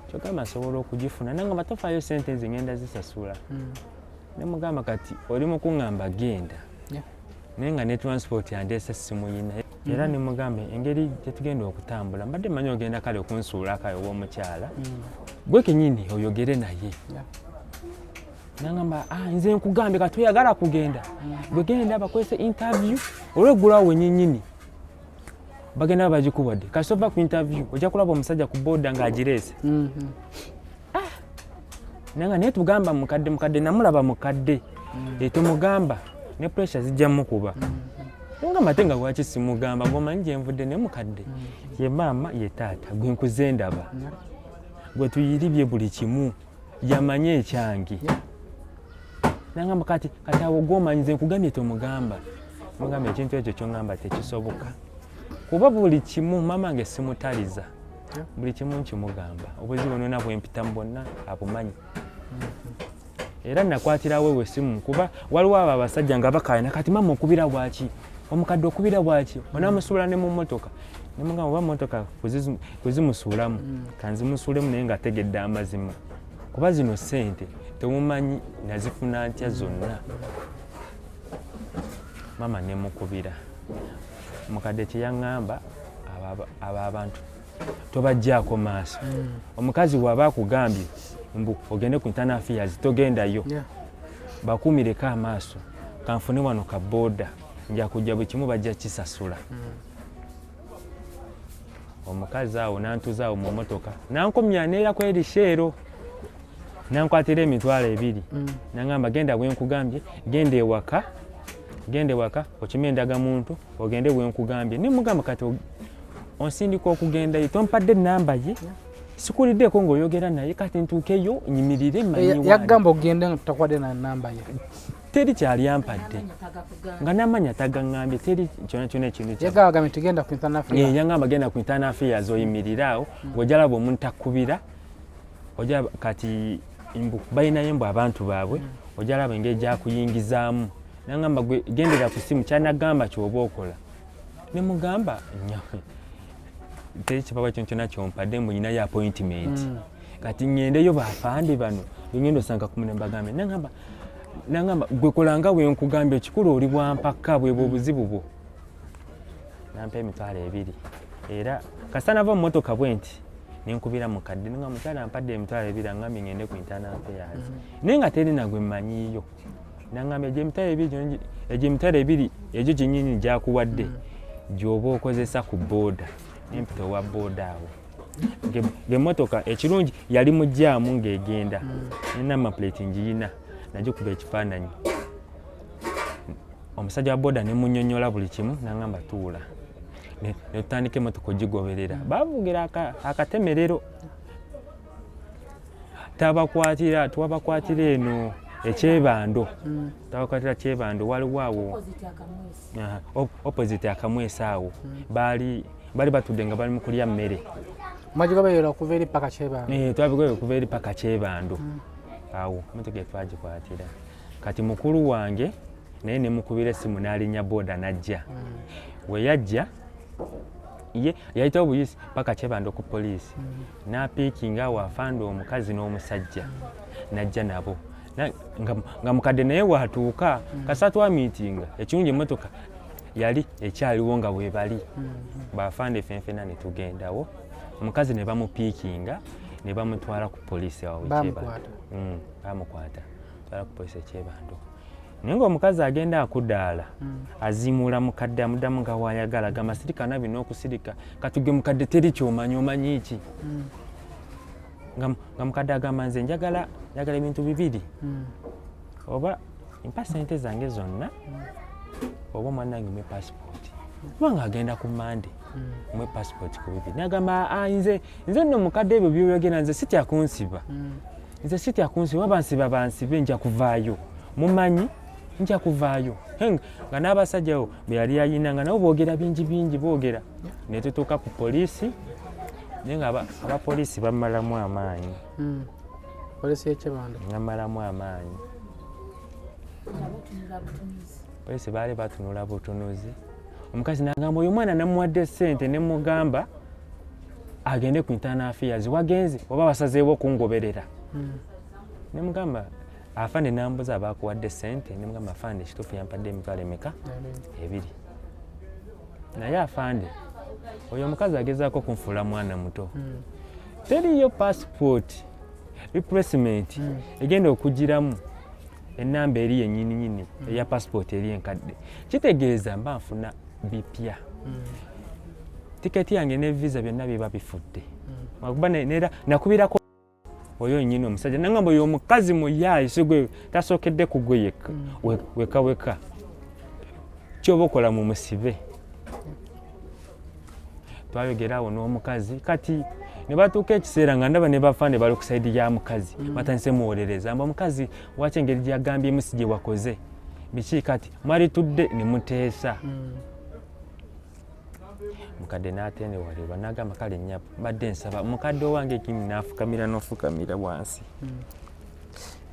kyogamba nsobola okugifuna? Nagamba tofaayo, sente nze ngenda zisasula. Nemugamba kati oli mu kuŋŋamba genda, naye nga ne transport yandeese simuyina. Era nemugamba engeri gyetugenda okutambula, mbadde manyi ogenda kale okunsuulako ayo ow'omukyala, gwe kenyini oyogere naye. Nagamba, ah, nze nkugambye kati oyagala kugenda, gwe genda bakozese interview olweggulawo wenyinyini, bagenda bagikuwadde. Kasita ova ku interview ojja kulaba omusajja ku boda ng'agireese. Nanga naye tugamba mukadde, mukadde namulaba mukadde. Tumugamba ne pressure zijja mukuba. Ngamba ate nga lwaki simugamba? Gomanyi gyenvudde ne mukadde, ye maama ye taata gwe nkuze ndaba, gwe tuyiribye buli kimu, yamanyi ekyange. Nangamba kati kati awo gwomanyi, nze nkugambye tomugamba. Mugamba ekintu ekyo kyoŋŋamba tekisoboka, kuba buli kimu maama nge simutaliza, buli kimu nkimugamba, obuzibu nona bwempitamu bwonna abumanyi. Era nakwatirawo ewe esimu, kuba waliwo abo abasajja nga bakayana, kati maama okubira bwaki, omukadde okubira bwaki, onamusuula ne mu mmotoka. Nemugamba oba motoka kuzimusuulamu, kanzimusuulemu, naye nga ategedde amazima, kuba zino sente temumanyi nazifuna ntya zonna. Maama nemukubira, mukadde kyeyaŋŋamba Abo abantu tobajjaako maaso. Omukazi bw'aba akugambye mbu ogende ku internal affairs, togendayo. Bakuumireko amaaso, kanfune wano ka booda, nja kujja, buli kimu bajja kisasula. Omukazi awo nantuza awo mu motoka, nankomya neera ku erisheero, nankwatira 20,000. Nangamba, genda bwenkugambye, genda ewaka, genda ewaka okime endagamuntu, ogende bwenkugambye. Nemugamba, kati onsindika okugendayo, tompadde namba ye, sikuliddeko ng'oyogera naye, kati ntuukeyo nyimirire Eh, mmanyi wange. Yagamba ogende nga tutakuwadde na namba ye? Teri kyali ampadde, nga n'amanya tagaŋŋambye, teri kyona kyona ekintu Yagamba agambye tugenda ku internal affairs. Yangamba genda ku internal affairs oyimirire awo, ng'ojalaba omuntu akubira oja kati mbu balinayo mbu abantu baabwe, ojalaba engeri gyakuyingizaamu. Nangamba, gwe gendera ku simu, kyanagamba kyoba okola. Nemugamba, nya teri kipapula kyona kyona kyompadde, mbu nyinayo appointment. Kati ŋŋendeyo bafande bano bengenda osanga kumune mbagambe. Nangamba, gwe kolanga bwenkugambye, ekikulu oli bwampaka, bwebwe obuzibu bwo. Nampa 20,000, era kasita nava mu motoka bwe nti nenkubira mukadde, nga mukyala ampadde 20,000, angambye ngende ku internal affairs, naye nga teri nagwe mmanyiiyo. Nangambye, egyo 20,000 egyo 20,000 egyo gyenyini gyakuwadde gyoba okozesa ku booda. Nempita owa booda awo. Ng'emmotoka ekirungi yali mu jaamu ng'egenda, ne number plate ngiyina, nagikuba ekifaananyi. Omusajja wa boda ne munyonyola buli kimu, nangamba tuula. Ne tutandika emmotoka ogigoberera, bavugira akatemerero, tabakwatira, twabakwatira eno ekyebando, tabakwatira Kyebando, waliwo awo Opposite Akamwesi. Aha, opposite Akamwesi awo. Baali batudde nga bali mu kulya mmere. Mwagigoberera okuva eri paka Kyebando? Eh, twabigoberera okuva eri paka Kyebando awo, emotoka etwagikwatira. Kati mukulu wange naye nemukubira essimu, n'alinnya booda n'ajja. We yajja, ye yayitawo buyisi paka Kyebando ku poliisi, n'apiikinga awo afande omukazi n'omusajja n'ajja nabo. Nga mukadde naye waatuuka kasa twamiitinga. Ekirungi emmotoka yali ekyaliwo nga bwebali bafande fenfena, ne tugendawo, omukazi ne bamupiikinga ne bamutwala ku poliisi awo e Kyebando. Bamukwata? Bamukwata, twala ku poliisi ekyebando, naye ngaomukazi agenda akudaala, azimuula mukadde, amuddamu nga wayagala, gamba sirika nabi n'okusirika. Kati gwe mukadde teri kyomanyi, omanyi ki? Nga mukadde agamba, nze njagala ebintu bibiri, oba mpa sente zange zonna, oba omwana wange mwe pasipooti, kubanga agenda ku Mande, mwe pasipooti ku bibiri. Nagamba, "Ah, nze nno mukadde, ebyo byoyogera, nze sitya kunsiba, nze sitya kunsiba, bansiba bansibe, nja kuvaayo, mumanyi nja kuvaayo." Nga n'abasajja bwe yali ayina nga nabo boogera bingi bingi boogera, ne tutuuka ku poliisi, naye nga abapoliisi bamalamu amaanyi. Polisi y'ekyebando? Bamalamu amaanyi. Nga batunula butunuzi. Poliisi baali batunula butunuzi. Omukazi nagamba, oyo omwana namuwadde sente, nemugamba agende ku internal affairs, wagenze oba basazeewo okungoberera? Nemugamba afande, nambuza, abakuwadde sente? Nemugamba, afande, kituufu yampadde emitwalo emeka? Ebiri. Naye afande, oyo omukazi agezaako kunfuula mwana muto. Teriyo passport replacement egenda okugiramu enamba eri yennyininyini eya passport eri enkadde, kitegeeza mba nfuna bipya, tiketi yange ne visa byonna biba bifudde. Kuba nera nakubirako oyo nyini omusajja, nangamba oyo omukazi muyaayi, sigwe tasookedde kugwe yekka, weka weka kyoba okola mu musibe. Twayogera awo n'omukazi, kati ne batuuka ekiseera nga ndaba ne bafa ne bali ku side ya mukazi, batandise muwolereza mba omukazi waki engeri gyagambyemu si gye wakoze biki, kati mwali tudde ne muteesa. Mukadde n'atendewalirwa, n'agamba, kale nnyabo, mbadde nsaba mukadde owange ekindi. N'afukamira n'ofukamira wansi,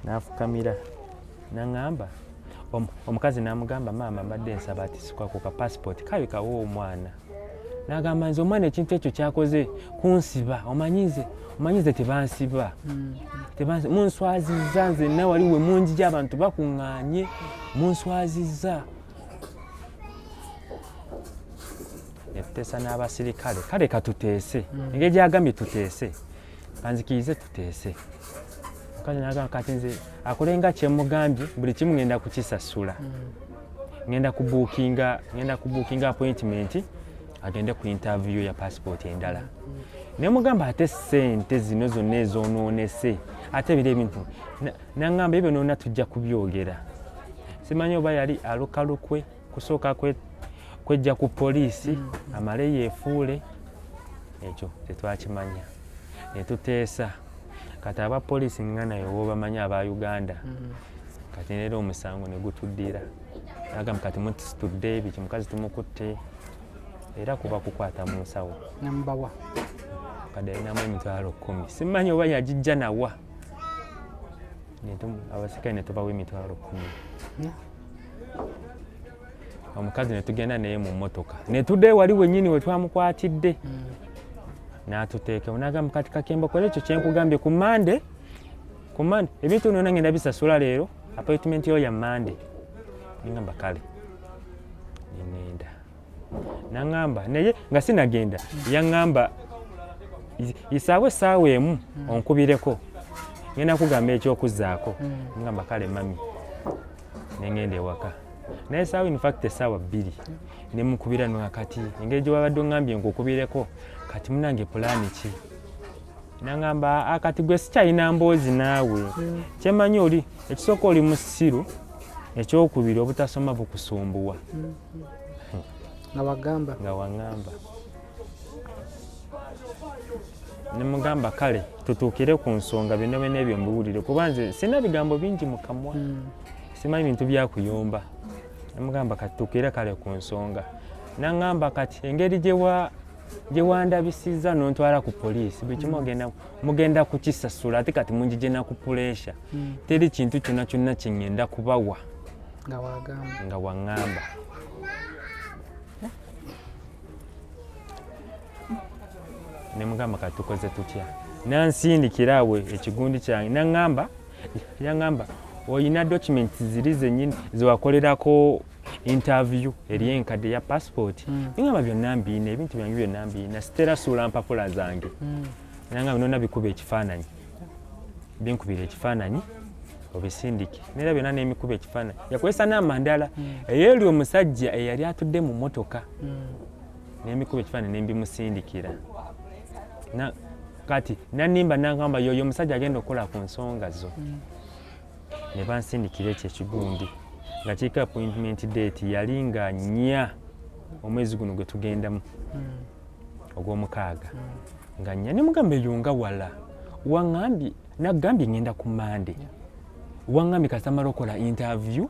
n'afukamira, naŋŋamba omukazi n'amugamba, maama, mbadde nsaba ati sikwako ka passport kabe kawa omwana. N'agamba, nze omwana ekintu ekyo kyakoze kunsiba, omanyi nze tebansiba. Munswazizza nze nawali we munjija, abantu bakuŋŋaanye, munswazizza. Tuteesa n'abasirikale, kale katuteese. Engeri gyagambye tuteese, kanzikirize tuteese. Omukazi nagamba kati nze akole nga kyemugambye, buli kimu ngenda kukisasula. Ngenda kubuukinga appointment agende ku interview ya passport endala. Nemugamba ate sente zino zonna ezonoonese, ate biri ebintu naŋŋamba ebyo nonna tujja kubyogera. Simanyi oba yali alukalukwe kusooka kwejja ku poliisi amale yeefuule, ekyo tetwakimanya. Netuteesa. Kati aba poliisi nga naye oba obamanyi aba Uganda. Kati neera omusango ne gutuddira, agamba kati mutusitudde biki, mukazi tumukutte, era kuba kukwata mu nsawo. Nemubawa? Kadde alinamu 100,000, simanyi oba yagijja nawa. Abasirikale ne tubawa 100,000. Omukazi ne tugenda naye mu mmotoka ne tuddayo wali wennyini we twamukwatidde, n'atuteekemu, n'agamba kati Kakembo kola ekyo kyenkugambye ku Mande, ku Mande ebintu byonna ngenda bisasula leero, appointment yo ya Mande. Nengamba kale, nengenda. Naŋŋamba naye nga sinagenda, yaŋŋamba isaawo essaawa 1 onkubireko, ngenda kugamba ekyokuzaako. Ngamba kale mami, nengenda ewaka naye saawa, in fact essaawa 2 nemukubira nga kati engeri gye wabadde oŋŋambye nkukubireko, kati munange pulaani ki? Naŋŋamba, "Ah, kati gwe sikyalina mboozi naawe, kyemanyi oli ekisooka oli musiru, ekyokubiri obutasoma bukusumbuwa." Nga wagamba? Nga waŋŋamba. Nemugamba kale tutuukire ku nsonga, byonna byonna ebyo mbiwulire, kuba nze sina bigambo bingi mu kamwa, simanyi bintu byakuyomba. Nemugamba kati tutuukire kale ku nsonga. Naŋŋamba kati engeri gye wandabisizza nontwala ku poliisi, buli kimu ogenda mugenda kukisasula, ate kati munjije na ku pressure, teri kintu kyonna kyonna kyeŋŋenda kubawa. Nga wagamba? Nga waŋŋamba. Nemugamba kati tukoze tutya? Nansindikira awo ekigundi kyange, naŋŋamba, yaŋŋamba oyina documents ziri zennyini zewakolerako interview eri enkadde ya passport? Neŋŋamba byonna mbiina, ebintu byange byonna mbiina, sitera suula mpapula zange. Naŋŋamba nonna bikuba ekifaananyi, binkubira ekifaananyi obisindike. Neera byonna nemikuba ekifaananyi. Yakozesa namba ndala eyeri omusajja eyali atudde mu motoka, nemikuba ekifaananyi nembimusindikira. Kati nanimba nagamba yoyo omusajja agenda okukola ku nsonga zo. Ne bansindikira ekyo ekigundi nga kiriko appointment date yali nga 4 omwezi guno gwe tugendamu ogw'omukaaga, nga 4. Nemugamba eyo nga wala, waŋŋambye, nagambye ngenda ku Mande, waŋŋambye kasita mala okola interview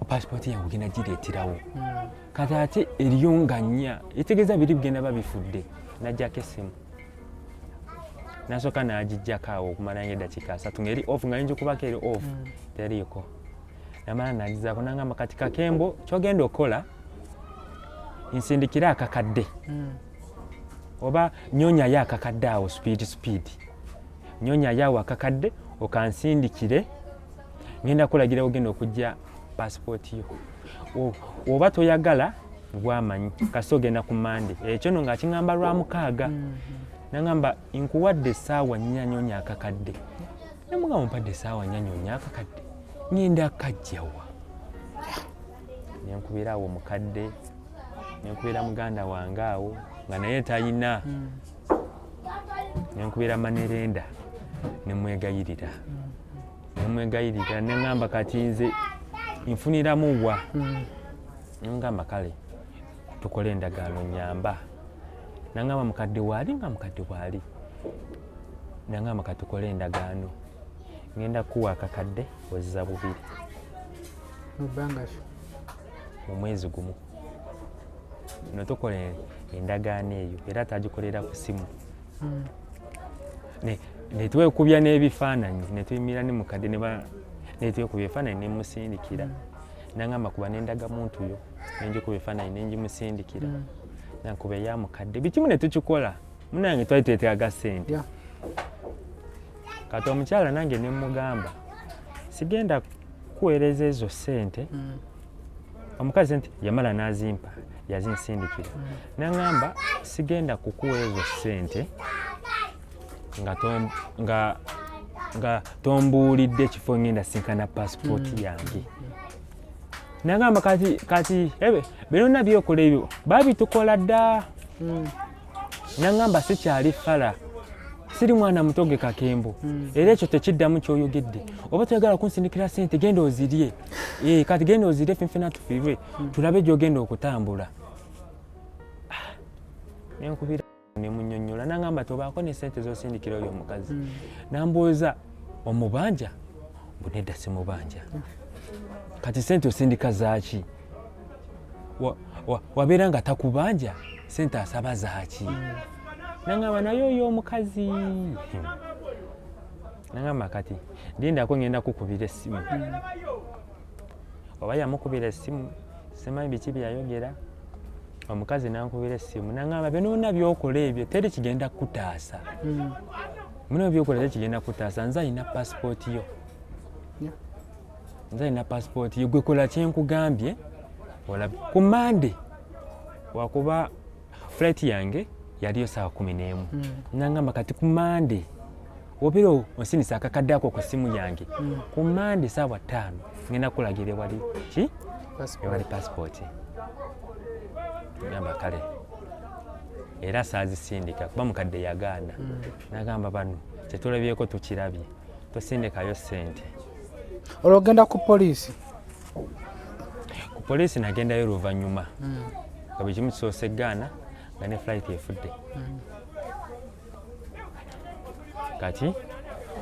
passport yange ogenda gireeterawo, kati ate eriyo nga 4, etegeeza biri bigenda babifudde. Najjako essimu, nasooka n'agijjako awo okumala nga eddakiika 30 ng'eri off, nga yinza okubako eri off, teriiko. Namala nagizaako, nangamba kati Kakembo kyogenda okukola, nsindikire akakadde oba nyonyayo akakadde awo speed speed, nyonyayo awo akakadde okansindikire, ngenda kulagira ogenda okujja pasipooti yo. Oba toyagala gwamanyi, kasita ogenda ku Mande. Ekyo no nga kiŋŋamba lwa mukaaga. Nangamba nkuwadde essaawa 4 nyonya akakadde. Nemugamba mpadde essaawa 4 nyonya akakadde, ngenda kajjawa? Nenkubira awo mukadde, nenkubira muganda wange awo nga naye talina, nenkubira manerenda, nemwegayirira, nemwegayirira, neŋŋamba kati nze nfuniramu wa? Neŋŋamba kale tukole endagaano, nyamba. Naŋŋamba mukadde waali, nga mukadde waali, naŋŋamba katukole endagaano, ŋŋenda kuwa akakadde ozza bubiri. Mu bbanga ki? Mu mwezi gumu. Netukola endagaano eyo, era tagikolera ku simu. Netwekubya n'ebifaananyi, netuyimira ne mukadde, netwekubya ebifaananyi, nemusindikira. Nangamba kuba n'endagamuntu yo, nenjikuba ebifaananyi nengimusindikira. Nankuba eya mukadde, bikimu netukikola. Munange twali twetaaga ssente. Kati omukyala nange nemugamba sigenda kuweereza ezo ssente. Omukazi sente yamala n'azimpa, yazinsindikira, naŋŋamba sigenda kukuwa ezo ssente nga tombuulidde ekifo ngenda sinkana pasipooti yange. Nagamba kati ebe byonna byokola ebyo babitukola dda. Nagamba sikyali fala, siri mwana muto ge kakembo, era ekyo tekiddamu kyoyogedde. Oba toyagala kunsindikira sente, genda ozirye. Kati genda ozirye, fenfena tufiirwe, tulabe gyogenda okutambula. Nenkubira nemunyonyola, nagamba tobaako ne sente zosindikira oyo omukazi. Nambuuza omubanja, mbu nedda simubanja. Kati sente osindika zaaki? Wabeera nga takubanja, sente asaba zaaki? Nangamba naye oyo omukazi, nangamba kati lindako ngenda kukubira essimu. Oba yamukubira essimu, simanyi biki byeyayogera. Omukazi nankubira essimu, nangamba byonna byokola ebyo teri kigenda kutaasa, muno byokola teri kigenda kutaasa, nze alina pasipooti yo, nze alina pasipooti yo, gwe kola kyenkugambye olabe. Ku Mande wakuba flight yange yaliyo 11:00. Nangamba kati ku Mande obeera onsindisa akakadde ako ku ssimu yange, ku Mande 5:00 ngenda kulagira ewali ki, ewali pasipooti. Gamba kale, era saazisindika kuba mukadde yagaana. Nagamba bano kyetulabyeko tukirabye, tosindikayo ssente. Olwo ogenda ku poliisi? Ku poliisi nagendayo luvannyuma, nga buli kimu kisoose gaana, nga ne flight efudde. Kati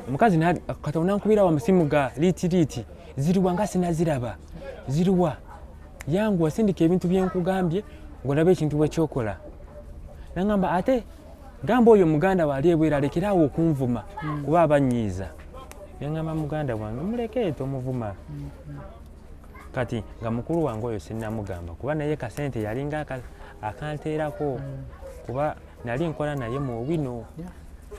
omukazi kati onankubira wa musimu ga liiti liiti ziriwa, nga sinaziraba, ziriwa, yangu wasindika ebintu byenkugambye ng'olaba ekintu bwekyokola. Nangamba ate gamba oyo muganda waali ebweru alekeraawo okunvuma kuba abanyiiza. Nengamba muganda wange muleke tomuvuma. Kati nga mukulu wange oyo sinnamugamba kuba naye kasente yalinga akanteerako, kuba nali nkola naye mu Owino,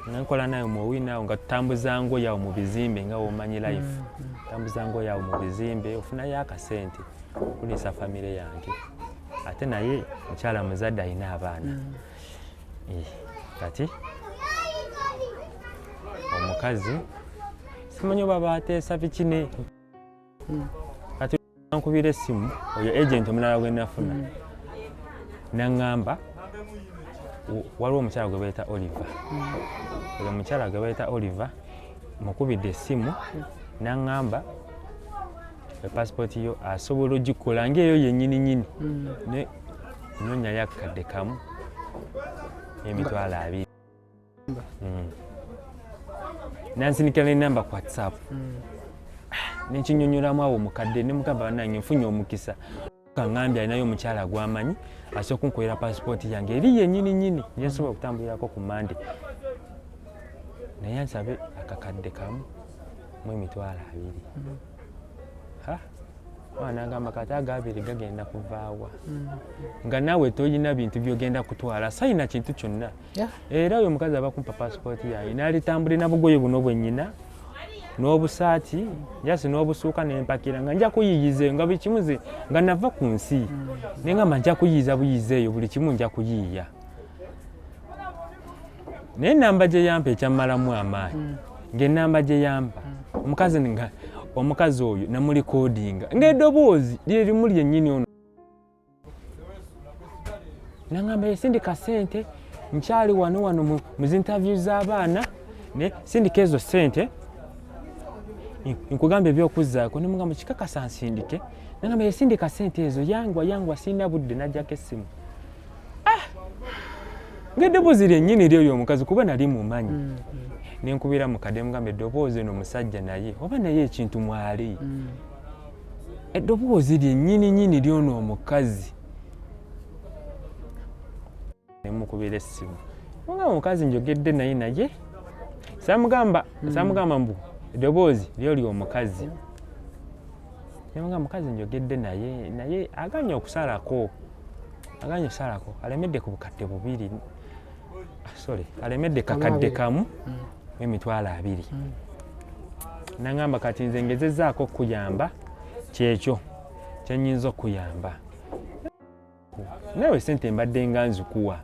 nga nkola naye mu Owino awo nga tutambuza ngoye awo mu bizimbe, nga womanyi life, tambuza ngoye awo mu bizimbe ofunayo akasente okuliisa famire yange, ate naye mukyala muzadde alina abaana. Kati omukazi simanyi oba bateesa biki ne kati nkubira essimu oyo agent omulala gwe nafuna, naŋŋamba waliwo omukyala gwe bayita Oliver. Oyo omukyala gwe bayita Oliver mukubidde essimu, naŋŋamba epasipooti yo asobola ogikola ngaeyo yennyini nyini, ne nonyayo akakadde kamu n'emitwalo 20. Nansindikira nenamba ku WhatsApp, nenkinyonyolamu awo omukadde, nemugamba bannange nfunye omukisa, kaŋŋambye alinayo omukyala gwamanyi asobola okunkolera pasipooti yange eri yennyini nyini gyensobola okutambulirako ku Mande, naye ansabe akakadde kamu mu emitwalo 20. Ha, mwana nagamba kati ago abiri gagenda kuvaawa nga naawe toyina bintu byogenda kutwala, sayina kintu kyonna. Era oyo omukazi aba kumpa pasipooti yange nalitambule na bugoye buno bwennyina n'obusaati jasi n'obusuuka nempakira nga nja kuyiyiza eyo, nga buli kimu ze nga nava ku nsi, naye ngamba nja kuyiyiza buyiza eyo, buli kimu nja kuyiiya. Naye enamba gye yampa ekyammalamu amaanyi, ng'enamba gye yampa omukazi, nga omukazi oyo namulikodinga ng'eddoboozi lye limu lyennyini ono. Nangamba yesindika sente, nkyali wano wano mu zinterview z'abaana, ne sindika ezo sente nkugamba ebyokuzzaako. Nemugamba kikakasa nsindike? Nangamba yesindika sente ezo, yangwa yangwa, sirina budde. Najjako essimu. Ah! Ng'eddoboozi lyennyini lyoyo omukazi, kuba nali mumanyi. Nenkubira mukadde, mugamba eddoboozi eno omusajja naye oba naye ekintu mwali, eddoboozi lyennyini nyini lyono omukazi. Nemukubira essimu nga omukazi njogedde naye, naye samugamba, samugamba mbu eddoboozi lyoli omukazi. Nemugamba mukazi njogedde naye, naye aganye okusalako, aganye okusalako, alemedde ku bukadde 2, sorry, alemedde kakadde kamu emitwalo 20. Nangamba kati nze ngezezaako okukuyamba, kyekyo Kyenyinza okuyamba nawe sente mbadde nga nzikuwa,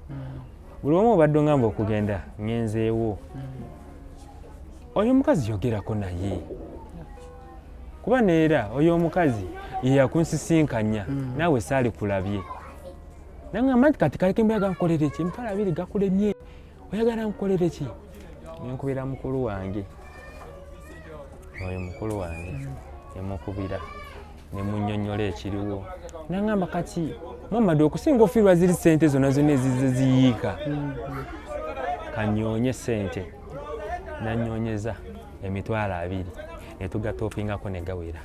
buli omu obadde ongamba okugenda ngenzeewo. Oyo omukazi yogerako naye, kuba neera oyo omukazi yeyakunsisinkanya naawe saali kulabye. Nangamba nti kati kaleke mbuyaga nkolere ki? 20,000 gakulemye, oyagala nkolere ki? Nenkubira mukulu wange, oyo mukulu wange nemukubira nemunyonyola ekiriwo. Nangamba kati Muhammad, okusinga ofiirwa ziri sente zonna zonna ezizze ziyiika, kanyoonye sente. Nanyonyeza 20,000 netugatopingako negawera.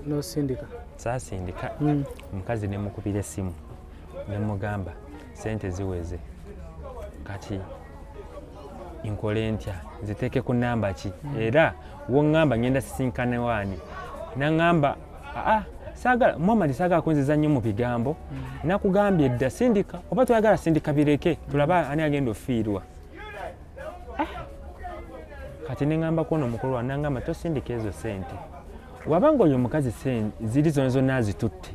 Nosindika? Saasindika. Omukazi nemukubira essimu nemugamba sente ziweze, kati nkole ntya? Nziteeke ku namba ki? Era woŋŋamba ngenda sisinkane waani? Naŋŋamba aa, saagala Muhammad, saagala kunziza nnyo mu bigambo. Nakugambye dda sindika, oba toyagala sindika bireke tulabe ani agenda ofiirwa. Kati neŋŋamba kwono omukulu wa naŋŋamba tosindika ezo sente, wabanga oyo omukazi ziri zona zonna azitutte.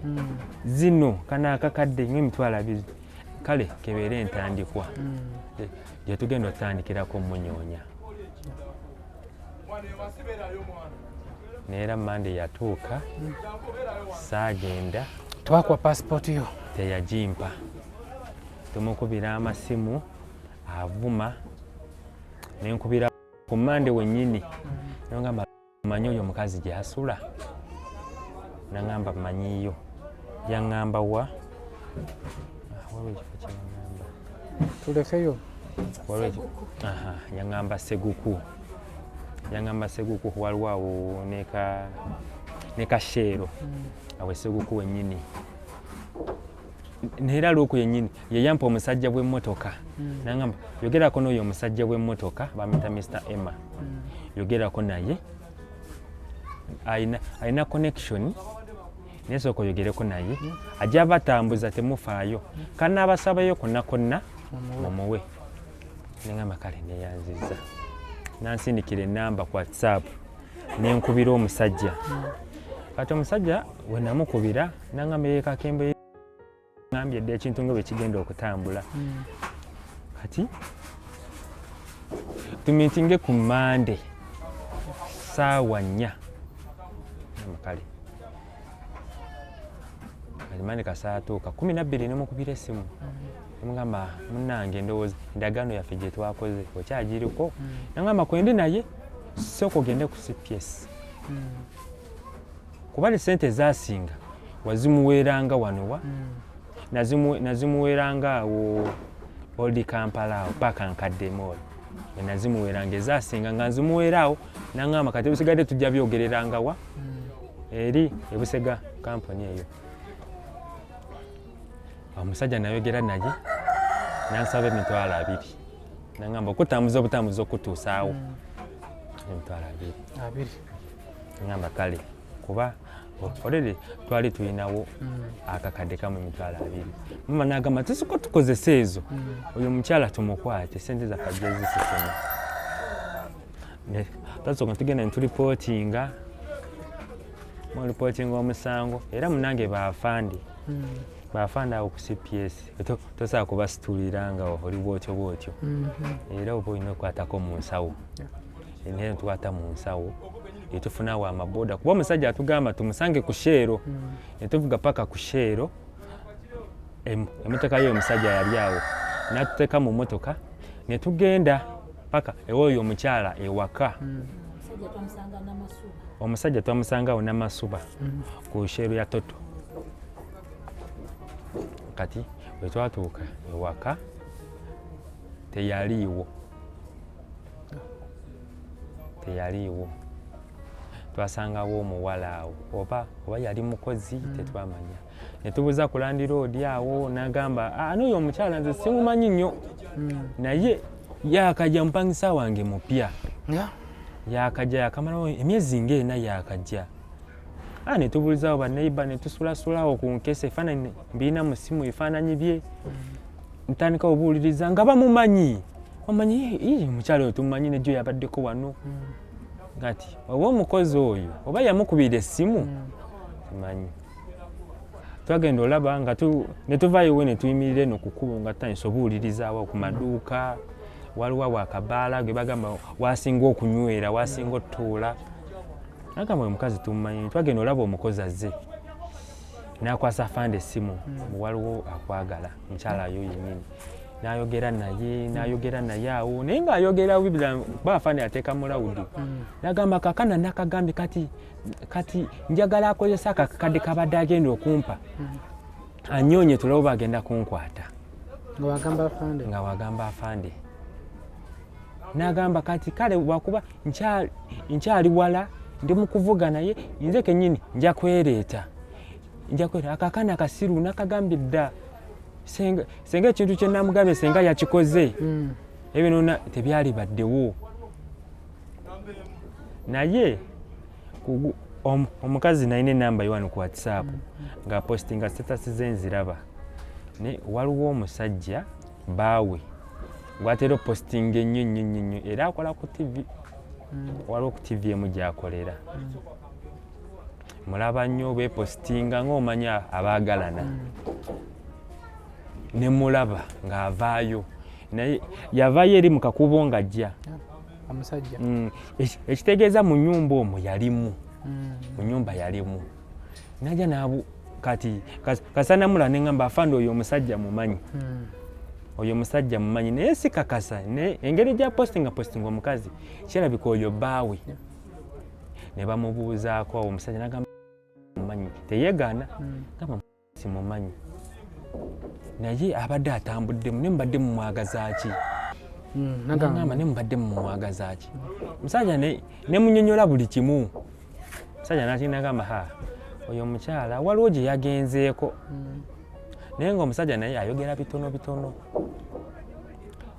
Zino kano akakadde nga 20,000, kale kebeere entandikwa gyetugenda otandikirako munyoonya. Neera Mande yatuuka, saagenda. Twakuwa pasipooti yo? Teyagimpa. Tumukubira amasimu avuma. Nenkubira ku Mande wennyini, nogamba manyi oyo omukazi gyasula? Naŋamba manyiyo. Yaŋŋamba wa? Waliwo ekifo kyeyaŋŋamba. Tulekeyo. Aha, yaŋŋamba Seguku, yaŋŋamba Seguku waliwo awo ne kasheero awo Seguku wennyini. Neera luuku yennyini yeyampa omusajja bw'emmotoka. Naŋŋamba yogerako n'oyo omusajja bw'emmotoka, bamuyita Mr Emma, yogerako naye alina connection, naye sooka oyogereko naye ajja batambuza, temufaayo, kanaabasabayo konna konna mumuwe. Neŋamba kale neyanziza. Nansindikira enamba ku WhatsApp, nenkubira omusajja. Kati omusajja we namukubira naŋamba ye Kakembo ngambye dda ekintu nga bwe kigenda okutambula. Kati tumitinge ku Mande saawa 4. Kale kati Mande kasaatuuka 12, nemukubira essimu, nemugamba munange ndowooza endagaano yaffe gye twakoze okyagiriko. Nagamba kwendi, naye sooka ogende ku CPS, kuba ne sente ezasinga wazimuweeranga wano wa nazimuweeranga awo Old Kampala awo paka nkadde mall, nazimuweeranga ezasinga nga nzimuweera awo. Naŋŋamba kati ebisigadde tujja byogereranga wa eri ebusega kampuni eyo. Omusajja nayogera naye nansaba 20,000, naŋŋamba okutambuza obutambuza okutuusaawo 20,000. Abiri. Ŋŋamba kale, kuba already twali tulinawo akakadde kamu 20,000. Mama nagamba tusiko tukozesa ezo, oyo omukyala tumukwate, sente zaffe ajja zisesema. Twasooka tugenda netulipootinga, mulipootinga omusango era munange baafande, baafande awo ku CPS tosobola kubasitulira nga oli bwotyo bwotyo, era oba olina okukwatako mu nsawo. Naye tukwata mu nsawo netufunawo amaboda, kuba omusajja atugamba tumusange ku Shell. Netuvuga paka ku Shell, emotoka ye omusajja yali awo, natuteeka mu motoka netugenda paka ewoyo omukyala ewaka. Omusajja twamusangawo Namasuba ku Shell ya Total. Kati bwe twatuuka ewaka teyaliiwo, teyaliiwo. Twasangawo omuwala awo, oba yali mukozi, tetwamanya. Netubuuza ku landlord awo, nagamba "Ah, n'oyo omukyala nze simumanyi nnyo, naye yakajja mupangisa wange mupya." Yakajja, yakamalawo emyezi ngaena yakajja. Ah, netubuulizawo baneiba, netusulasulawo ku nkesa efaananyi mbirina mu simu, ebifaananyi bye. Ntandika obuwuliriza nga bamumanyi, bamanyi "Ii, omukyala oyo tumumanyi, nejjo yabaddeko wano." Kati oba omukozi oyo oba yamukubira essimu simanyi. Twagenda olaba nga ne tuvaayo we ne tuyimirira eno ku kkubo nga tutandise obuwulirizaawo ku maduuka, waliwo awo akabaala ge bagamba wasinga okunywera, wasinga otutuula. Agamba oyo omukazi tumumanyi. Twagenda olaba omukozi azze n'akwasa afande essimu, waliwo akwagala mukyala yo yennyini. N'ayogera naye, n'ayogera naye awo, naye ng'ayogera kuba afande ateeka mu loud. N'agamba kakana nakagambye kati kati njagala akozesa akakadde kabadde agenda okumpa anyoonye tulabe oba agenda kunkwata. Nga wagamba afande. Nga wagamba afande. N'agamba kati kale wakuba nkyali wala, ndi mu kuvuga, naye nze kennyini nja kwereeta, nja kwereeta. Akakaana kasiru nakagambye dda senga, senga ekintu kye namugambye senga yakikoze, ebyo nona tebyali baddewo. Naye omukazi nalina enamba ye wano ku WhatsApp, ng'apostinga status ze nziraba, ne waliwo omusajja baawe gwatera opostinga ennyo nnyo nnyo nnyo, era akola ku TV. Waliwo ku TV emu gy'akolera, mulaba nnyo bepostinga ng'omanya abaagalana. Ne mulaba ng'avaayo, naye yavaayo eri mu kakubo ng'ajja. Omusajja. Ekitegeeza mu nnyumba omwo yalimu, mu nnyumba yalimu. Najja nabu kati kasanamula neŋŋamba afande oyo omusajja mumanyi, oyo omusajja mumanyi, naye si kakasa. Naye engeri gya postinga postinga omukazi, kirabika oyo bbaawe. Ne bamubuuzaako awo, omusajja nagamba mumanyi, teyeegaana, gamba simumanyi, naye abadde atambuddemu, naye mubadde mumwagaza ki? Nagamba naye mubadde mumwagaza ki? Omusajja ne munyonyola buli kimu. Omusajja nakinagamba ha oyo omukyala waliwo gye yagenzeeko, naye ng'omusajja naye ayogera bitono bitono.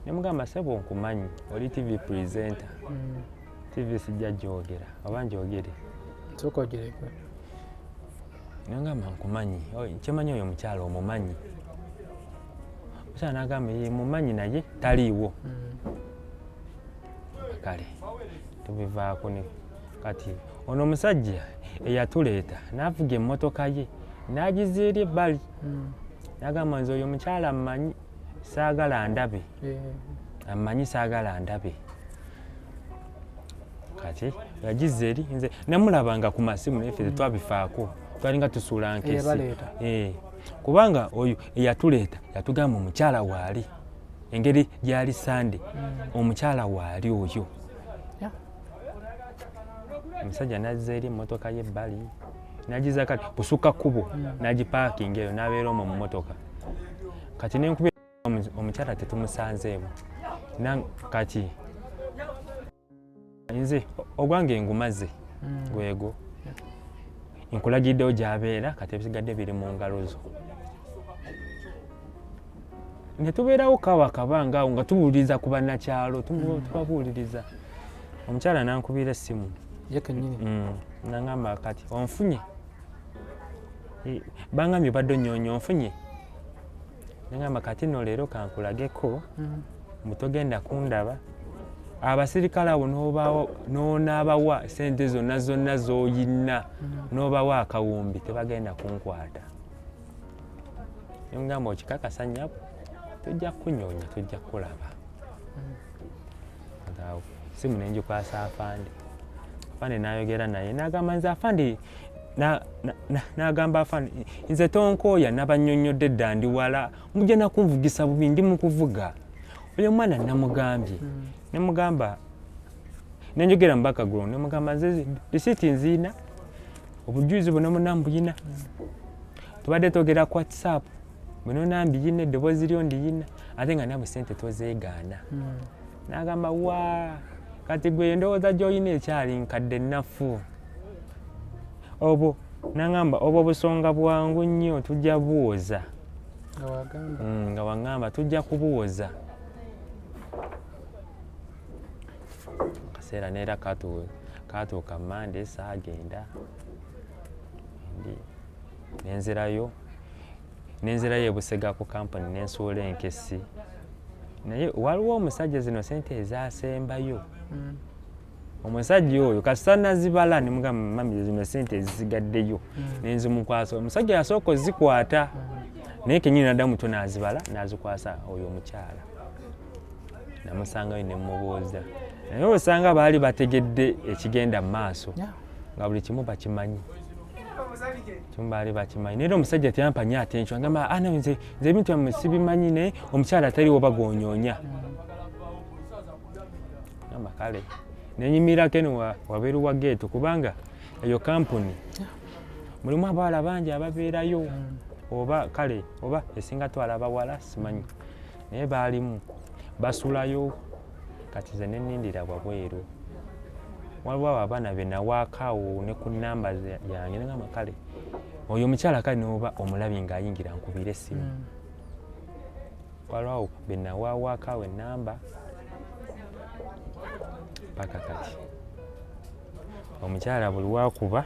Ne mugamba sebo nkumanyi oli TV presenter. TV sijja gyogera oba njogere? Nsooka ogireke. Nagamba nkumanyi, kyemanyi oyo omukyala omumanyi. Omukyala nagamba ye mumanyi naye taliiwo. Kale tubivaako. Ne kati ono omusajja eyatuleeta n'avuga emmotoka ye n'agiza eri ebbali, nagamba nze oyo omukyala mmanyi, saagala ndabe, ammanyi, saagala ndabe. Kati yagiza eri, nze namulabanga ku masimu, naye ffe tetwabifaako, twalinga tusuula nkesi. Eyabaleeta. Kubanga oyo eyatuleeta yatugamba omukyala waali, engeri gyali Sande, omukyala waali oyo. Omusajja nazza eri emmotoka ye ebbali, nagiza kati kusukka kkubo, n'agipaakinga eyo, n'abeera omwo mu mmotoka. Kati nenkuba omukyala tetumusanzeemu. Kati nze ogwange ngumaze, gwego nkulagiddewo gy'abeera, kati ebisigadde biri mu ngalo zo. Ne tubeerawo kawa kabanga awo nga tubuuliriza ku bannakyalo, tubabuuliriza. Omukyala nankubira essimu. Ye kennyini? Nangamba kati onfunye, bangambye obadde onyoonya, onfunye. Nangamba kati nno leero kankulageko, mbu togenda kundaba. Abasirikale abo n'onaabawa sente zonna zonna z'oyina, n'obawa akawumbi, tebagenda kunkwata. Nemugamba okikakasa nnyabo, tujja kukunyonya, tujja kukulaba. Awo simu nengikwasa afande. Afande n'ayogera naye, n'agamba nze afande n'agamba afande nze tonkooya, nabannyonnyodde dda, ndi wala, mujja nakunvugisa bubi, ndi mu kuvuga. Oyo omwana namugambye, nemugamba nenjogera mu background, nemugamba nze risiiti nziina, obujulizi bwonna bwonna mbuyina, tubadde twogera ku WhatsApp, bwenona mbiyina, eddoboozi lyo ndiyina, ate nga nabwe sente tozeegaana. N'agamba wa kati gwe endowooza gy'olina ekyali nkadde nnafu obwo. N'agamba obwo busonga bwangu nnyo, tujja buwoza. Nga wagamba. Nga waŋŋamba tujja kubuwoza. Akaseera neera katuuka Mande, saagenda, ndi nenzirayo ebusega ku kampani, nensuula enkesi. Naye waliwo omusajja zino sente ezasembayo. Omusajja oyo kasita nazibala ne mugamba mami zino sente ezisigaddeyo ne nzimukwasa. Omusajja yasooka ozikwata naye kennyini naddamu to n'azibala n'azikwasa oyo omukyala. Namusangayo ne mmubuuza, naye osanga baali bategedde ekigenda mu maaso nga buli kimu bakimanyi, kimu baali bakimanyi. Naye era omusajja teyampa nnyo attention, agamba ah, no, nze ebintu byammwe sibimanyi, naye omukyala taliwo bagonyonya. Gamba kale nenyimirako eno wabeeru wa geeto, kubanga eyo kampuni mulimu abawala bangi ababeerayo, oba kale oba esinga twala abawala simanyi, naye baalimu basulayo. Kati nze nenindira wabweru, waliwo abo abaana be nawaakaawo ne ku namba yange, negamba kale oyo omukyala kale noba omulabye ng'ayingira nkubira essimu. Waliwo awo be nawawaakaawo enamba paka kati omukyala buli wakuba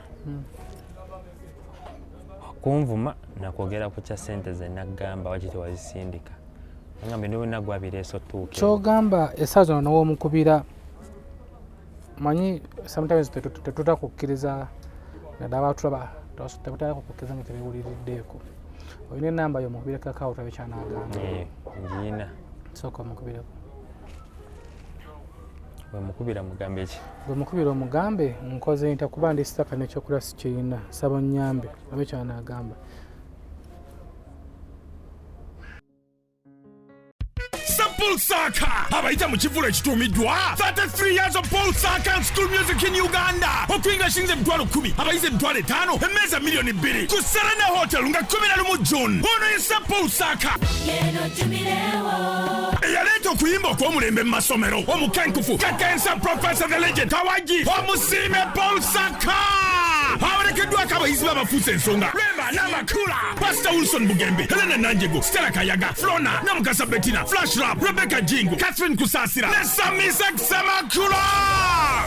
kunvuma nakwogera ku kya ssente ze naggamba waki tewazisindika, ngambe niwe nagwabireesa otuuke. Kyogamba essaawa zino nowomukubira manyi sometimes tetuta kukkiriza naddala batulaba tebutera kukkiriza nga tebiwuliriddeeko. Olina enamba yo mukubire kakaawo tulabe kyanaagamba. Ngiina. Sooka omukubireko. Wemukubira mugambe ki? Gwe mukubira omugambe nkoze nta kuba ndi sitaka n'ekyokulya sikirina, saba onnyambe olabe kyanaagamba. Paul Saka abayita mu kivvulu ekituumiddwa 33 years of Paul Saka and School Music in Uganda. Okuyingira shilingi 100,000, abayizi 5,000, emmeeza 2,000,000 ku Serena Hotel nga 11 June. Ono ye Sir Paul Saka eyaleeta okuyimba okw'omulembe mu masomero, omukenkufu kakensa Professor the Legend Kawagi omusiime Paul Saka awerekeddwako abayizi b'abafuusa ensonga Rema Namakula, Pastor Wilson Bugembe, Helena Nanjego, Stella Kayaga, Flona Namukasa, Bettina Flash Rap, Rebecca Jingo, Catherine Kusasira ne Samisa Semakula.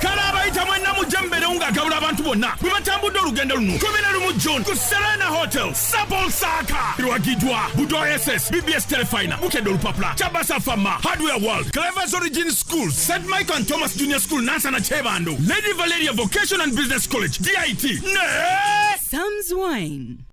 Kale abayita mwenna mujje mubeerewo ng'agabula abantu bonna bwe batambudde olugendo luno 11 June ku Serena Hotel. Sir Paul Saka biwagiddwa Budo SS, BBS Telefina, Bukedde Olupapula, Chabasa Fama, Hardware World, Clevers Origin Schools, St Michael and Thomas Junior School, Nansana Kyebando, Lady Valeria Vocation and Business College, DIT ne Sam's Wine.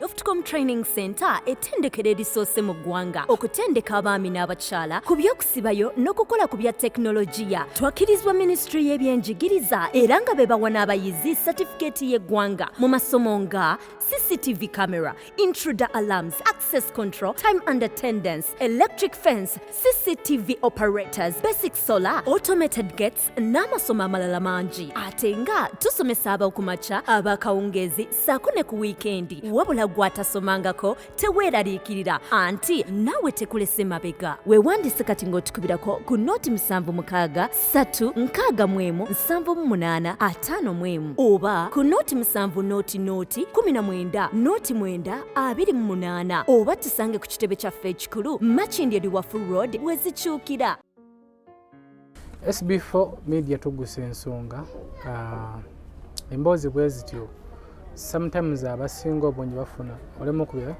Softcom Training Center ettendekero erisoose mu ggwanga okutendeka abaami n'abakyala ku by'okusibayo n'okukola ku bya tekinologiya. Twakkirizibwa minisitule y'ebyenjigiriza era nga be bawa n'abayizi satifikeeti y'eggwanga mu masomo nga CCTV camera, intruder alarms, access control, time and attendance, electric fence, CCTV operators, basic solar, automated gates n'amasomo amalala mangi. Ate nga tusomesa ab'okumakya, ab'akawungeezi ssaako ne ku wiikendi. Wabula gw'atasomangako teweeraliikirira anti naawe tekulese mabega. Weewandise kati ng'otukubirako ku 076 361 78 51 oba ku 07 00 19 09 28 oba tusange ku kitebe kyaffe ekikulu Makindye Luwafu Road wezikyukira. SB4 Media tugusa ensonga, emboozi bwe zityo sometimes abasinga obungi bafuna olemu okubira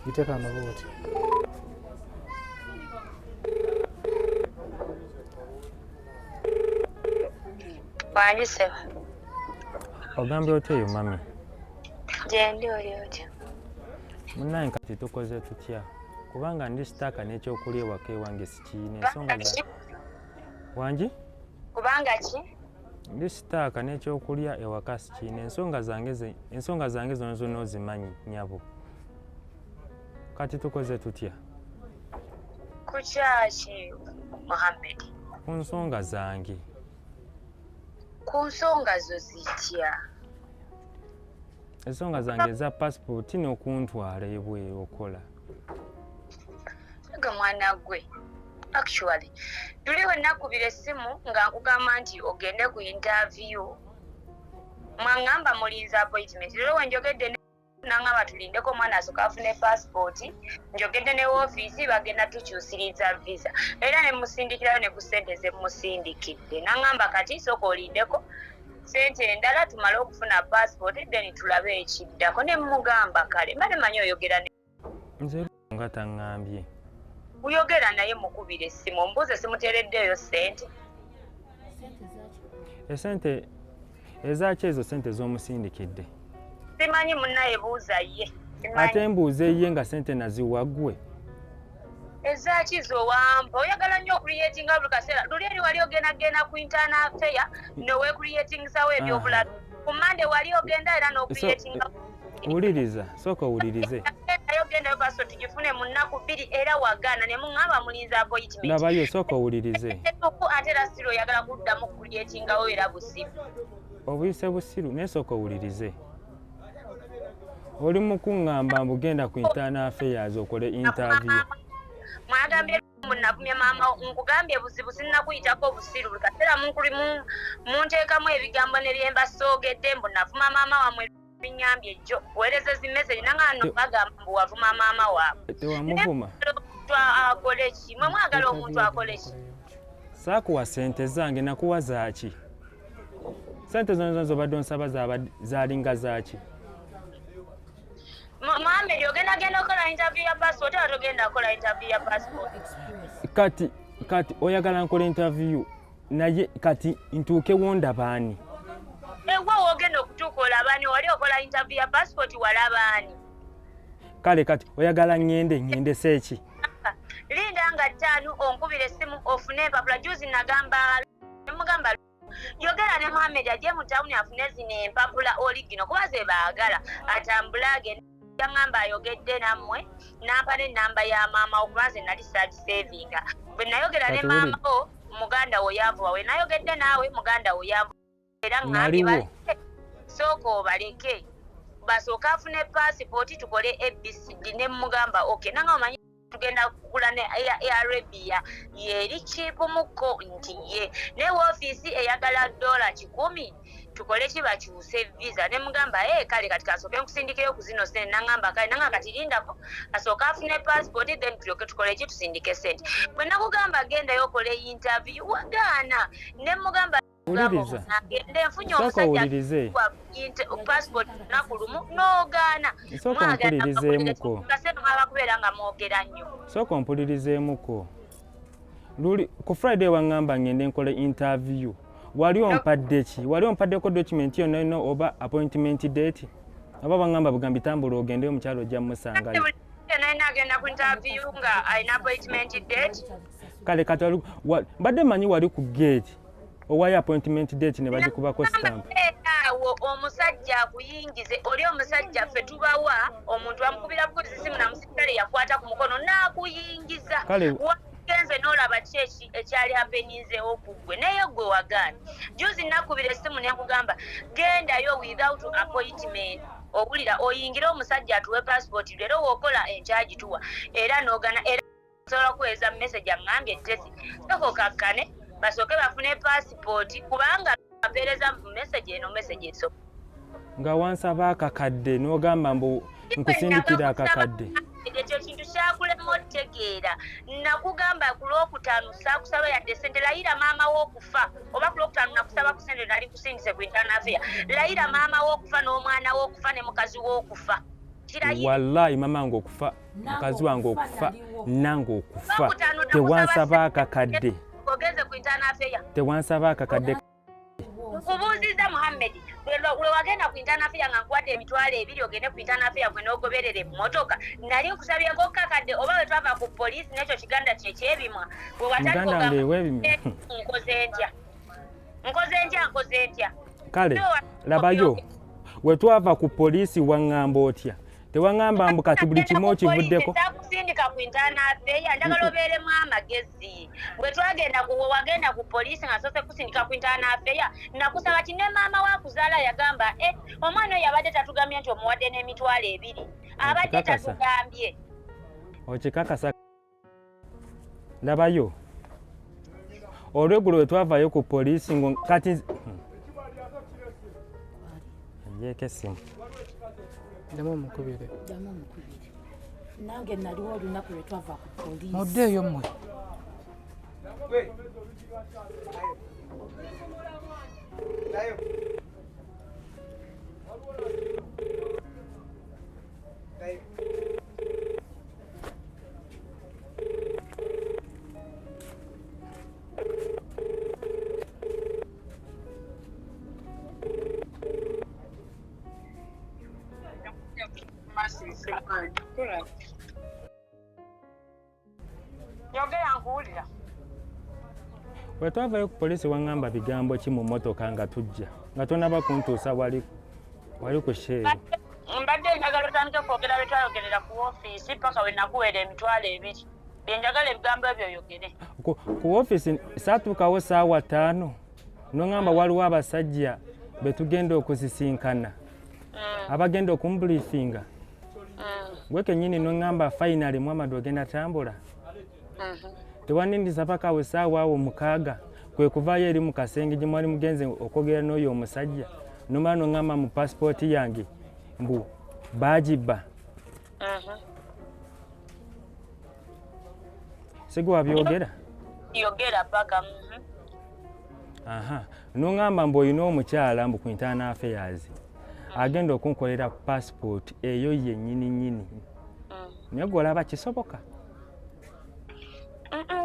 giteeka amabuuti. Wangi ssebo. Ogambye otya eyo mami? Gyendi, oli otya? Munnange kati tukoze tutya? Kubanga ndi sitaaka n'ekyokulya ewaka ewange sikiina, ensonga za wangi? Kubanga ki? Ndi sitaaka n'ekyokulya ewaka sikiina, ensonga zange zonna zonna ozimanyi nnyabo. Kati tukoze tutya? Ku kyaki Muhammed? Ku nsonga zange. Ku nsonga zo zitya? Ensonga zange eza pasipooti n'okuntwala ebweru okola. Gwe mwana gwe, actually tuli we nakubira essimu nga nkugamba nti ogende ku interview, mwaŋŋamba mulinze appointment. Leero we njogedde nangamba tulindeko omwana asooka afune passport, njogedde ne woofiisi bagenda tukyusiriza visa era ne musindikirayo ne ku ssente ze musindikidde. Nangamba kati sooka olindeko ssente endala tumale okufuna passport then tulabe ekiddako. Ne mugamba kale mbadde manyi oyogera ne Nze nga taŋŋambye. Uyogera naye mukubira essimu omubuuze simuteereddeeyo ssente. Esente ezaki ezo sente z'omusindikidde? Simanyi munnaye, buuza ye. Ate mbuuze ye nga sente naziwa ggwe. Ezaki zowampa? Oyagala nnyo okucreatinga buli kaseera. Luli eri wali ogenda genda ku internal affair nowecreatingisawo ebyobulabe. Ku Mande wali ogenda era n'ocreatinga. Wuliriza, sooka owulirize. Gendayo, gendayo, passport tugifune mu nnaku 2 era wagaana ne muŋŋamba mulinza appointment. Labayo, sooka owulirize. Ate era siri oyagala kuddamu kucreatingawo era busibu. Obuyise busiru, naye sooka owulirize. Oli mu kuŋŋamba mbu genda ku internal affairs okole interview. Mwagambye munavumya maama, nkugambye buzibu, sinnakuyitako obusiru. Buli kaseera munteekamu ebigambo ne byemba soogedde mbu navuma maama wammwe. Binyambye jjo weereza zi message nanga nno bagamba mbu wavuma maama waabwe. Tewamuvuma. Omuntu akole ki? Mwe mwagala omuntu akole ki? Saakuwa sente zange, nakuwa zaaki? Sente zonna zonna zobadde onsaba zaalinga zaaki? Mohamed, ogenda genda okukola interview ya passport oba togenda kukola interview ya passport? Kati oyagala nkola interview, naye kati ntuukewo ndabaani? Ewa wogenda okutuuka olabaani? Wali okola interview ya passport walabaani? Kale kati oyagala ŋŋende, ŋŋendese ki? Linda nga 5 onkubira essimu ofune empapula. Juzi nagamba, nemugamba yogera ne Mohamed ajje mu tawuni afune zino empapula oligino kuba ze baagala, atambule agende. Yaŋŋamba ayogedde nammwe, nampa n'ennamba ya maama wo kuba nze nali saagisevinga. Bwe nayogera ne Kati maama wo, muganda wo yanvuba. We nayogedde naawe, muganda wo yanvuba era ŋŋambye Naliwo. baleke, sooka obaleke basooke afune paasipooti tukole ABCD. Ne mugamba ok, nanga omanyi tugenda kugula ne Air Arabia yeri cheap mukko nti ye ne woofiisi eyagala $100 tukole ki bakyuse visa. Ne mugamba e kale kati kasooke nkusindikireyo ku zino sente. Nangamba kale, nanga kati lindako asooke afune passport, then tulyoke tukole ki tusindike sente. Bwe nakugamba gendayo okole interview wagaana. Ne mugamba Wuliriza. agende nfunye Sooka omusajja owulirize. passport lunaku lumu n'ogaana. Sooka ompulirizeemuko. Kaseera mwaba kubeera nga mwogera nnyo. Sooka ompulirizeemuko. Luli ku Friday waŋŋamba ngende nkole interview. Wali ompadde ki? Wali ompaddeko document yonna yonna oba appointment date? Oba waŋŋamba bugambi tambula ogendeyo omukyalo ojja mmusangayo? Nalina agenda ku interview nga alina appointment date? Kale kati mbadde mmanyi wali ku gate owayo appointment date ne bagikubako stamp. Awo omusajja akuyingize oli omusajja ffe tubawa omuntu amukubira bukubizi simu namusirikale yakwata ku mukono n'akuyingiza. Kale. Wagenze n'olaba ki ekyali happeninzeewo ku ggwe, naye gwe wagaana. Juzi nakubira essimu ne nkugamba gendayo without appointment, owulira, oyingire omusajja atuwe passport leero w'okola enkya gituwa, era n'ogana. Era osobola kuweereza message aŋŋambye tesi sooka okakkane basooke bafune passport kubanga ampeereza message eno message eso. Nga wansaba akakadde n'ogamba mbu nkusindikira akakadde. Ekyo kintu kyakulema otegeera. Nakugamba ku Lwokutaano saakusaba yadde sente. Layira maama w'okufa oba ku Lwokutaano nakusaba ku sente nali kusindise ku internal affair. Layira maama w'okufa n'omwana w'okufa ne mukazi w'okufa. Kirayira. Wallahi mama wange okufa, mukazi wange okufa, nange okufa, tewansaba akakadde. Ogenze ku internal affair. Tewansaba akakadde. Nkubuuzizza Muhammed, lwe wagenda ku internal affair nga nkuwadde 20,000 ogende ku internal affair gwe n'ogoberera emmotoka, nali nkusabyeko kakadde? Oba bwe twava ku poliisi n'ekyo kiganda kyekyebimwa bwe watandika Muganda wange ew'ebimwa. Nkoze ntya, nkoze ntya, nkoze ntya? Kale labayo, we twava ku poliisi waŋŋamba otya? Tewaŋŋamba mbu kati buli kimu okivuddeko? Sakusindika ku internal affair. Njagala obeeremu amagezi. Bwe twagenda ku we wagenda ku poliisi nga soose kusindika ku internal affair, nakusaba ki? Ne maama wa kuzaala yagamba e omwana oyo abadde tatugambye nti omuwadde n'20,000 abadde Okikakasa? tatugambye. Okikakasa? Labayo, olweggulo we twavaayo ku poliisi ngo kati njeeko essimu. Ddamu omukubire. Ddamu omukubire. Nange naliwo olunaku lwe twava ku poliisi. Muddeeyo mmwe. Yogera nkuwulira. Bwe twavayo ku poliisi waŋŋamba bigambo ki mu mmotoka nga tujja nga tonaba kuntuusa wali wali ku Shell? Mbadde njagala otandike kwogera bye twayogerera ku woofiisi paka we nakuweera 20,000. Bye njagala ebigambo ebyo oyogere. Ku woofiisi saatuukawo 5:00 n'oŋŋamba waliwo abasajja be tugenda okusisinkana abagenda okumbriefinga. Gwe kennyini n'oŋŋamba finally Muhammad ogenda tambula. Tewanindisa paka awo 6:00 kwe kuvaayo eri mu kasenge gye mwali mugenze okwogera n'oyo omusajja nomala n'oŋŋamba mu pasipooti yange mbu baagibba. Sigwe wabyogera? Yogera paka. Aha, n'oŋŋamba mbu olina omukyala mbu ku internal affairs agenda okunkolera pasipooti eyo yennyini nnyini. Naye gwe olaba kisoboka?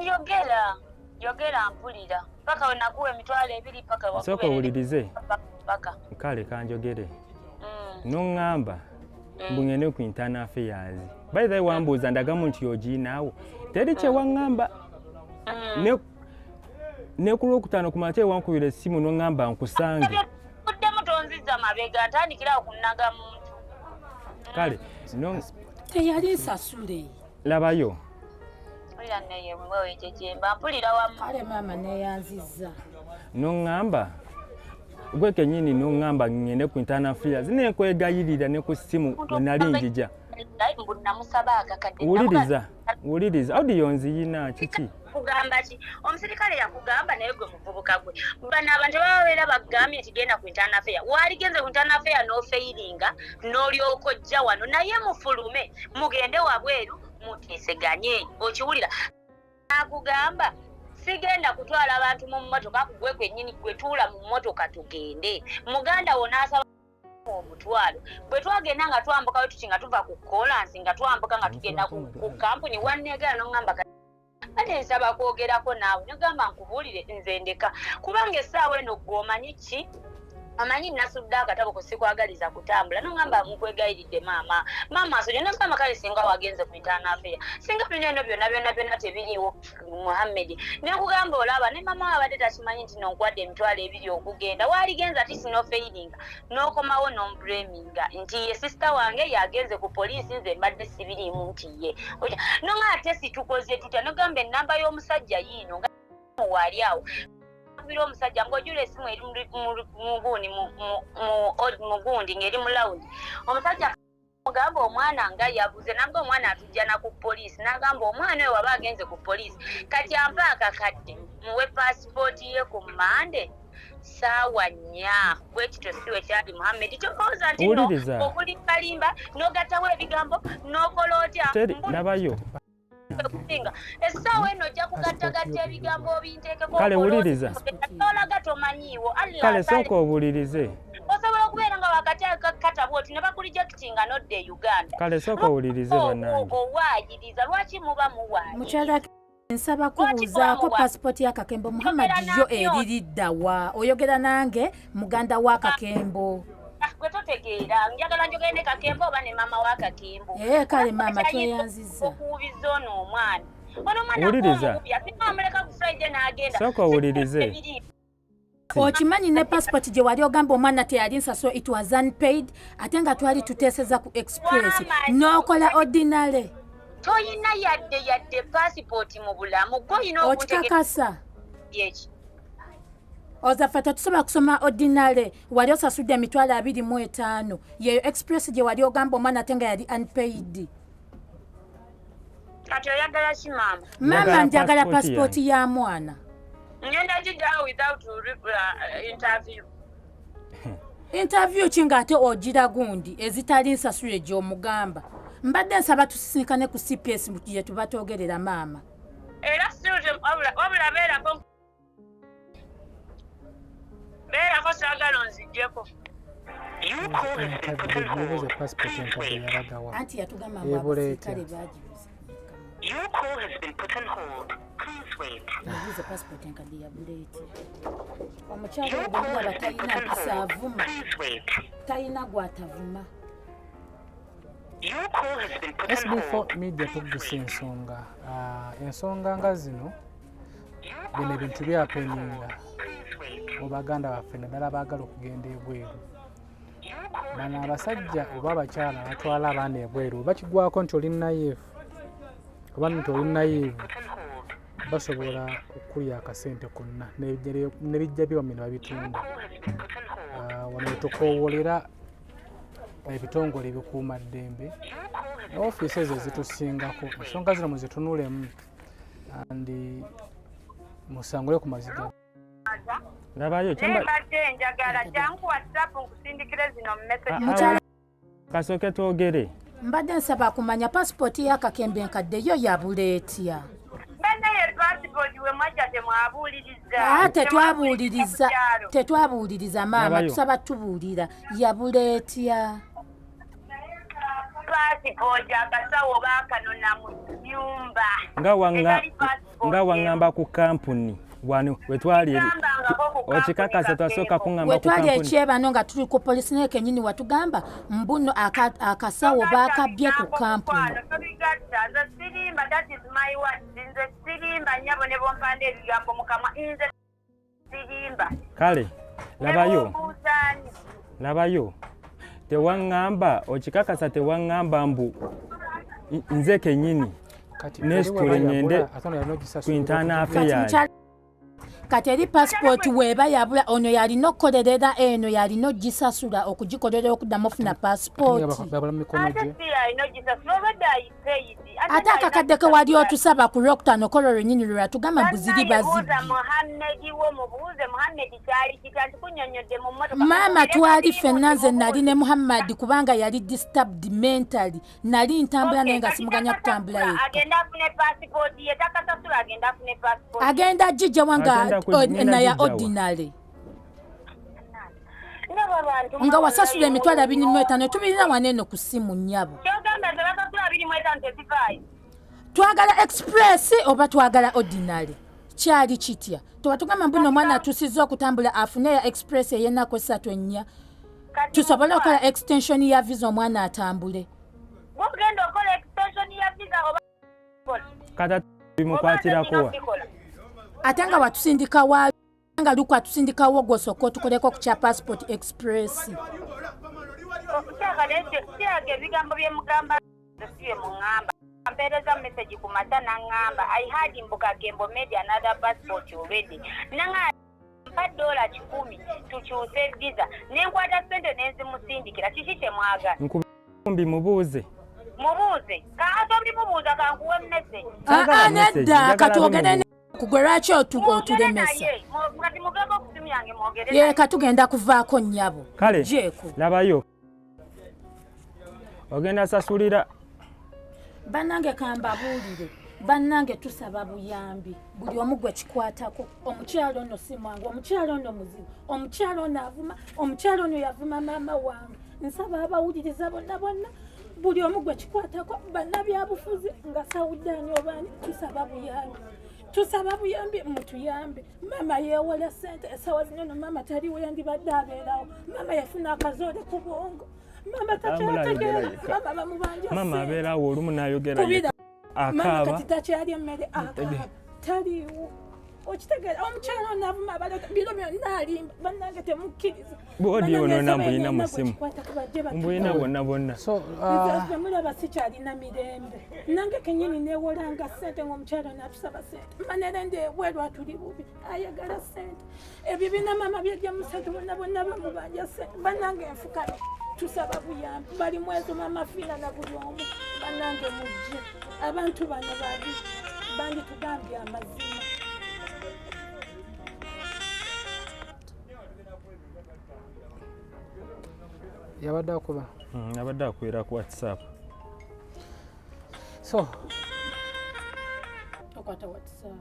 Yogera, yogera mpulira. Paka we nakuwa 20,000 paka wakuwa. Sooka owulirize. Paka. Kale kanjogere. N'oŋŋamba mbu ngende ku internal affairs. By the way wambuuza ndagamu nti ogiinaawo. Teri kye waŋŋamba. Ne ku Lwokutaano ku makya wankubira essimu n'oŋŋamba nkusange. Kuddemu tonzizza mabega ntandikirawo kunnaga muntu. Kale teyali nsasule. Labayo. Mpulira neye mwewe kyemba mpulira wamu. Kale maama neeyanzizza. N'oŋŋamba gwe kennyini n'oŋŋamba ngende ku internal affairs ne nkwegayirira ne ku ssimu we nali njija. Mbu namusaba akakadde. Wuliriza, wuliriza audio nziyina kiki? Kugamba ki? Omusirikale yakugamba naye gwe muvubuka gwe. Bano abantu bababeera bagambye nti genda ku internal affairs. Waaligenze ku internal affairs n'ofeiringa n'olyoka ojja wano naye mufulume mugende wabweru muteeseganye. Okiwulira? Akugamba sigenda kutwala abantu mu mmotoka gwe kwennyini gwe tuula mu mmotoka tugende. Muganda wo n'asaba omutwalo. Bwe twagenda nga twambuka we tuti nga tuva ku kolansi nga twambuka nga tugenda ku kampuni wanneegala n'oŋŋamba ate nsaba kwogerako naawe nogamba nkubuulire nze ndeka kubanga essaawa eno gwe omanyi ki? Omanyi nasudde akatabo ko sikwagaliza kutambula n'oŋŋamba nkwegayiridde maama. Maama nsonyiwa n'ogamba kale singa wagenze ku internal affairs singa bino eno byonna byonna byonna tebiriiwo Muhammad. Ne nkugamba olaba ne maama we abadde takimanyi nti no nkuwadde 20,000 okugenda waaligenze ati sinofeiringa n'okomawo n'omblaminga nti ye sisita wange yagenze ku poliisi nze mbadde sibiriimu nti ye. N'oŋŋamba ate situkoze tutya n'ogamba ennamba y'omusajja yiino nga waali awo. Kubira omusajja ng'ojjula essimu eri mu gundi ng'eri mu lawundi. Omusajja mugamba omwana nga yabuze nabwo omwana atujja na ku poliisi n'agamba omwana oyo waba agenze ku poliisi kati ampa akakadde muwe pasipooti ye ku Mmande 4:00 bwe kityo si we kyali Muhammad. Kyolowooza nti nno okulimbalimba n'ogattawo ebigambo n'okola otya? Labayo. Kusinga essaawa eno ojja kugattagatta ebigambo obinteekeko. Kale wuliriza. Olaga tomanyiiwo. Kale sooka owulirize. Osobola okubeera nga wakati akatabo oti ne bakurejectinga n'odda e Uganda. Kale sooka owulirize bannange. Owaayiriza lwaki muba muwaayiriza? Mukyala nsaba kubuuzaako pasipooti ya Kakembo Muhammad yo eriridda wa? Oyogera nange muganda wa Kakembo. Gwe totegeera njagala njogere ne Kakembo oba ne maama wa Kakembo. Kale maama tweyanzizza. Okuwubiza ono omwana. Ono omwana Wuliriza. Amuleka ku Friday n'agenda. Sooka owulirize. Okimanyi ne passport gye wali ogamba omwana teyali nsasula it was unpaid ate nga twali tuteeseza ku express n'okola ordinary. Toyina yadde passport mu bulamu gwe oyina okikakasa. Oza ffe tetusobola kusoma ordinary wali osasudde 25,000 yeyo express gye wali ogamba omwana ate nga yali unpaid. Kati oyagala ki maama? Maama njagala passport ya mwana. Ngenda giddawo without interview. Interview ki ng'ate ogira gundi ezitali nsasule gy'omugamba. Mbadde nsaba tusisinkane ku CPS gye tuba twogerera maama. Era wabula beerako saagala onziggyeko. Anti yatugamba mbu abasirikale baagibuza. Your call has been put on hold. Please wait. Yabuze passport enkadde ya buleeti. Omukyala oyo bw'omulaba talina mpisa avuma. Talina gw'atavuma. SB4 Media tuggusa ensonga. Ensonga nga zino, bino ebintu byapeninga mu baganda baffe, naddala baagala okugenda ebweru. Bano abasajja oba abakyala batwala abaana ebweru bakigwako nti oli naive oba nti oli naive, basobola okulya akasente konna ne bijja byombi ne babitunda. Wano wetukoowolera ebitongole ebikuuma ddembe, ofiisi ezo ezitusingako. Ensonga zino muzitunulemu and musangule ku maziga. Labayo. Mbadde njagala jangu WhatsApp nkusindikire zino message. Mukyala. Kasooke twogere. Mbadde nsaba kumanya pasipooti y'akakembe enkadde yo yabula etya? Bannaye, pasipoti we mwajja temwabuuliriza. Ah, tetwabuuliriza, tetwabuuliriza maama. Labayo. Tusaba tubuulira, yabula etya? Pasipoti akasawo baakanona mu nnyumba. Nga wanga Etali pasipoti. Nga waŋŋamba ku kampuni wano wetwali eri. Gambangako ku kampuni. Okikakasa twasooka kuŋŋamba ku Wetwali kampuni. ekyebano nga tuli ku polisi, naye kenyini watugamba mbuno akasawo baakabbye ku kampuni. Mukwano, tobigatta. Nze sirimba, that is my word. Nze sirimba nnyabo, ne bompanda ebigambo mukamwa, nze sirimba. Kale labayo. Nebombuuzaani? Labayo, tewaŋŋamba, okikakasa tewaŋŋamba mbu nze kennyini Kati nesitule ŋŋende ate ono yalina ku ogisasulira. internal Kati affairs. Kati eri pasipooti weeba yabula, ono yalina okukolerera eno, yalina ogisasula okugikolera okuddamu ofuna pasipooti. Babula mu mikono Ate gye. si alina ogisasula, obadde ayipeidi. Ate akakadde ke wali otusaba ku lwokutaano kolo lwennyini lwe lwatugamba mbu ziri buuza bazibbi. Muhammedi wo, mubuuze Muhammedi kyali kitya nti kunnyonnyodde mu mmotoka. Maama, twali ffenna, nze nali ne Muhammadi, kubanga yali disturbed mentally, nali ntambula naye nga simuganya kutambula yekka. Agenda afune pasipooti ye, takasasula, agenda afune pasipooti. Agenda gijjawa nga Agenda ngenda naya gijjawa. ordinary. Ndaba bantu. Nga wasasula 250,000, tubirina wano eno ku ssimu nnyabo. Kyogamba nze basasula 25 tezivaayo? Twagala express oba twagala ordinary? Kyali kitya? Tewatugamba mbuno omwana atuusizza okutambula afune ya express ey'ennaku 3 4, tusobole okukola extension ya visa omwana atambule. Gwogenda okola extension ya visa oba Kata bimukwatirako wa? Ate nga watusindika wa nga luku atusindikawo gwosooka otukoleko ku kya passport express. Kyaka ebigambo byemugamba nze si bye muŋŋamba. Mpeereza message ku mata naŋŋamba, "I had mbu Kakembo made another passport already." Naŋŋamba, "Mpa $100 tukyuse visa." Nenkwata sente nenzimusindikira. Kiki kyemwagala? Nkumbi mubuuze. Mubuuze kaasa, obimubuuza, kankuwe message. Saagala Aa, message, nedda. njagala Katwogere bimubuuze. kugwe, lwaki Mwogere otulemesa? naye. Kati mugende ku simu yange mwogere Ye naye. katugenda kuvaako nnyabo. Kale Jeeko. labayo, ogenda sasulira. Bannange, kambabuulire, bannange, tusaba buyambi buli omu gwe kikwatako. Omukyalo ono si mwangu, omukyalo ono muzibu, omukyalo ono avuma, omukyalo ono yavuma maama wange. Nsaba abawuliriza bonna bonna, buli omu gwe kikwatako, bannabyabufuzi nga Sawudaani obaani, tusaba buyambi, tusaba buyambi, mutuyambe. Maama yeewola sente, esawa zino no maama taliwo, yandibadde abeerawo. Maama yafuna akazoole ku bwongo, maama Tambula takyategeera. ayogera yekka. Maama bamubanja Maama sente. abeerawo olumu n'ayogera Kubira. yekka. Maama Akaaba. kati takyalya emmere, akaaba, taliiwo, okitegeera? Omukyala ono avuma abaleka biro byonna, alimba. Bannange, temukkiriza. Bw'odi Bannange, ono nsaba mbulina mu yenna gwe ssimu. kikwatako bajje Mbulina batuyambe. bwonna bwonna. So Nze mulaba sikyalina mirembe, nange kenyini newolanga sente ngaomukyalo natusaba sente, manere ndi ebweru atuli bubi, ayagala sente, ebibiina maama byajjamu sente, bonna bonna bamubanja sente. Bannange, enfukami, tusaba buyambi, bali mwezo maama Fiina na buli omu. Bannange, mujje, abantu bano babi, banditugambye amazima. Yabadde akuba. Abadde akwera ku WhatsApp. So Okwata WhatsApp.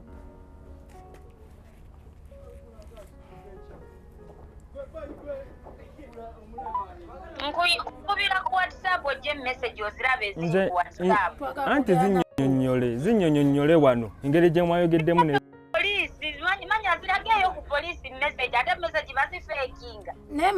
Nkubira ku WhatsApp, ojje message oziraba eziri Nze ku WhatsApp. Anti zinnyonnyole, zinnyonnyole wano engeri gye mwayogeddemu ne Poliisi manya zirageeyo ku poliisi message, ate message bazifeekinga. Naye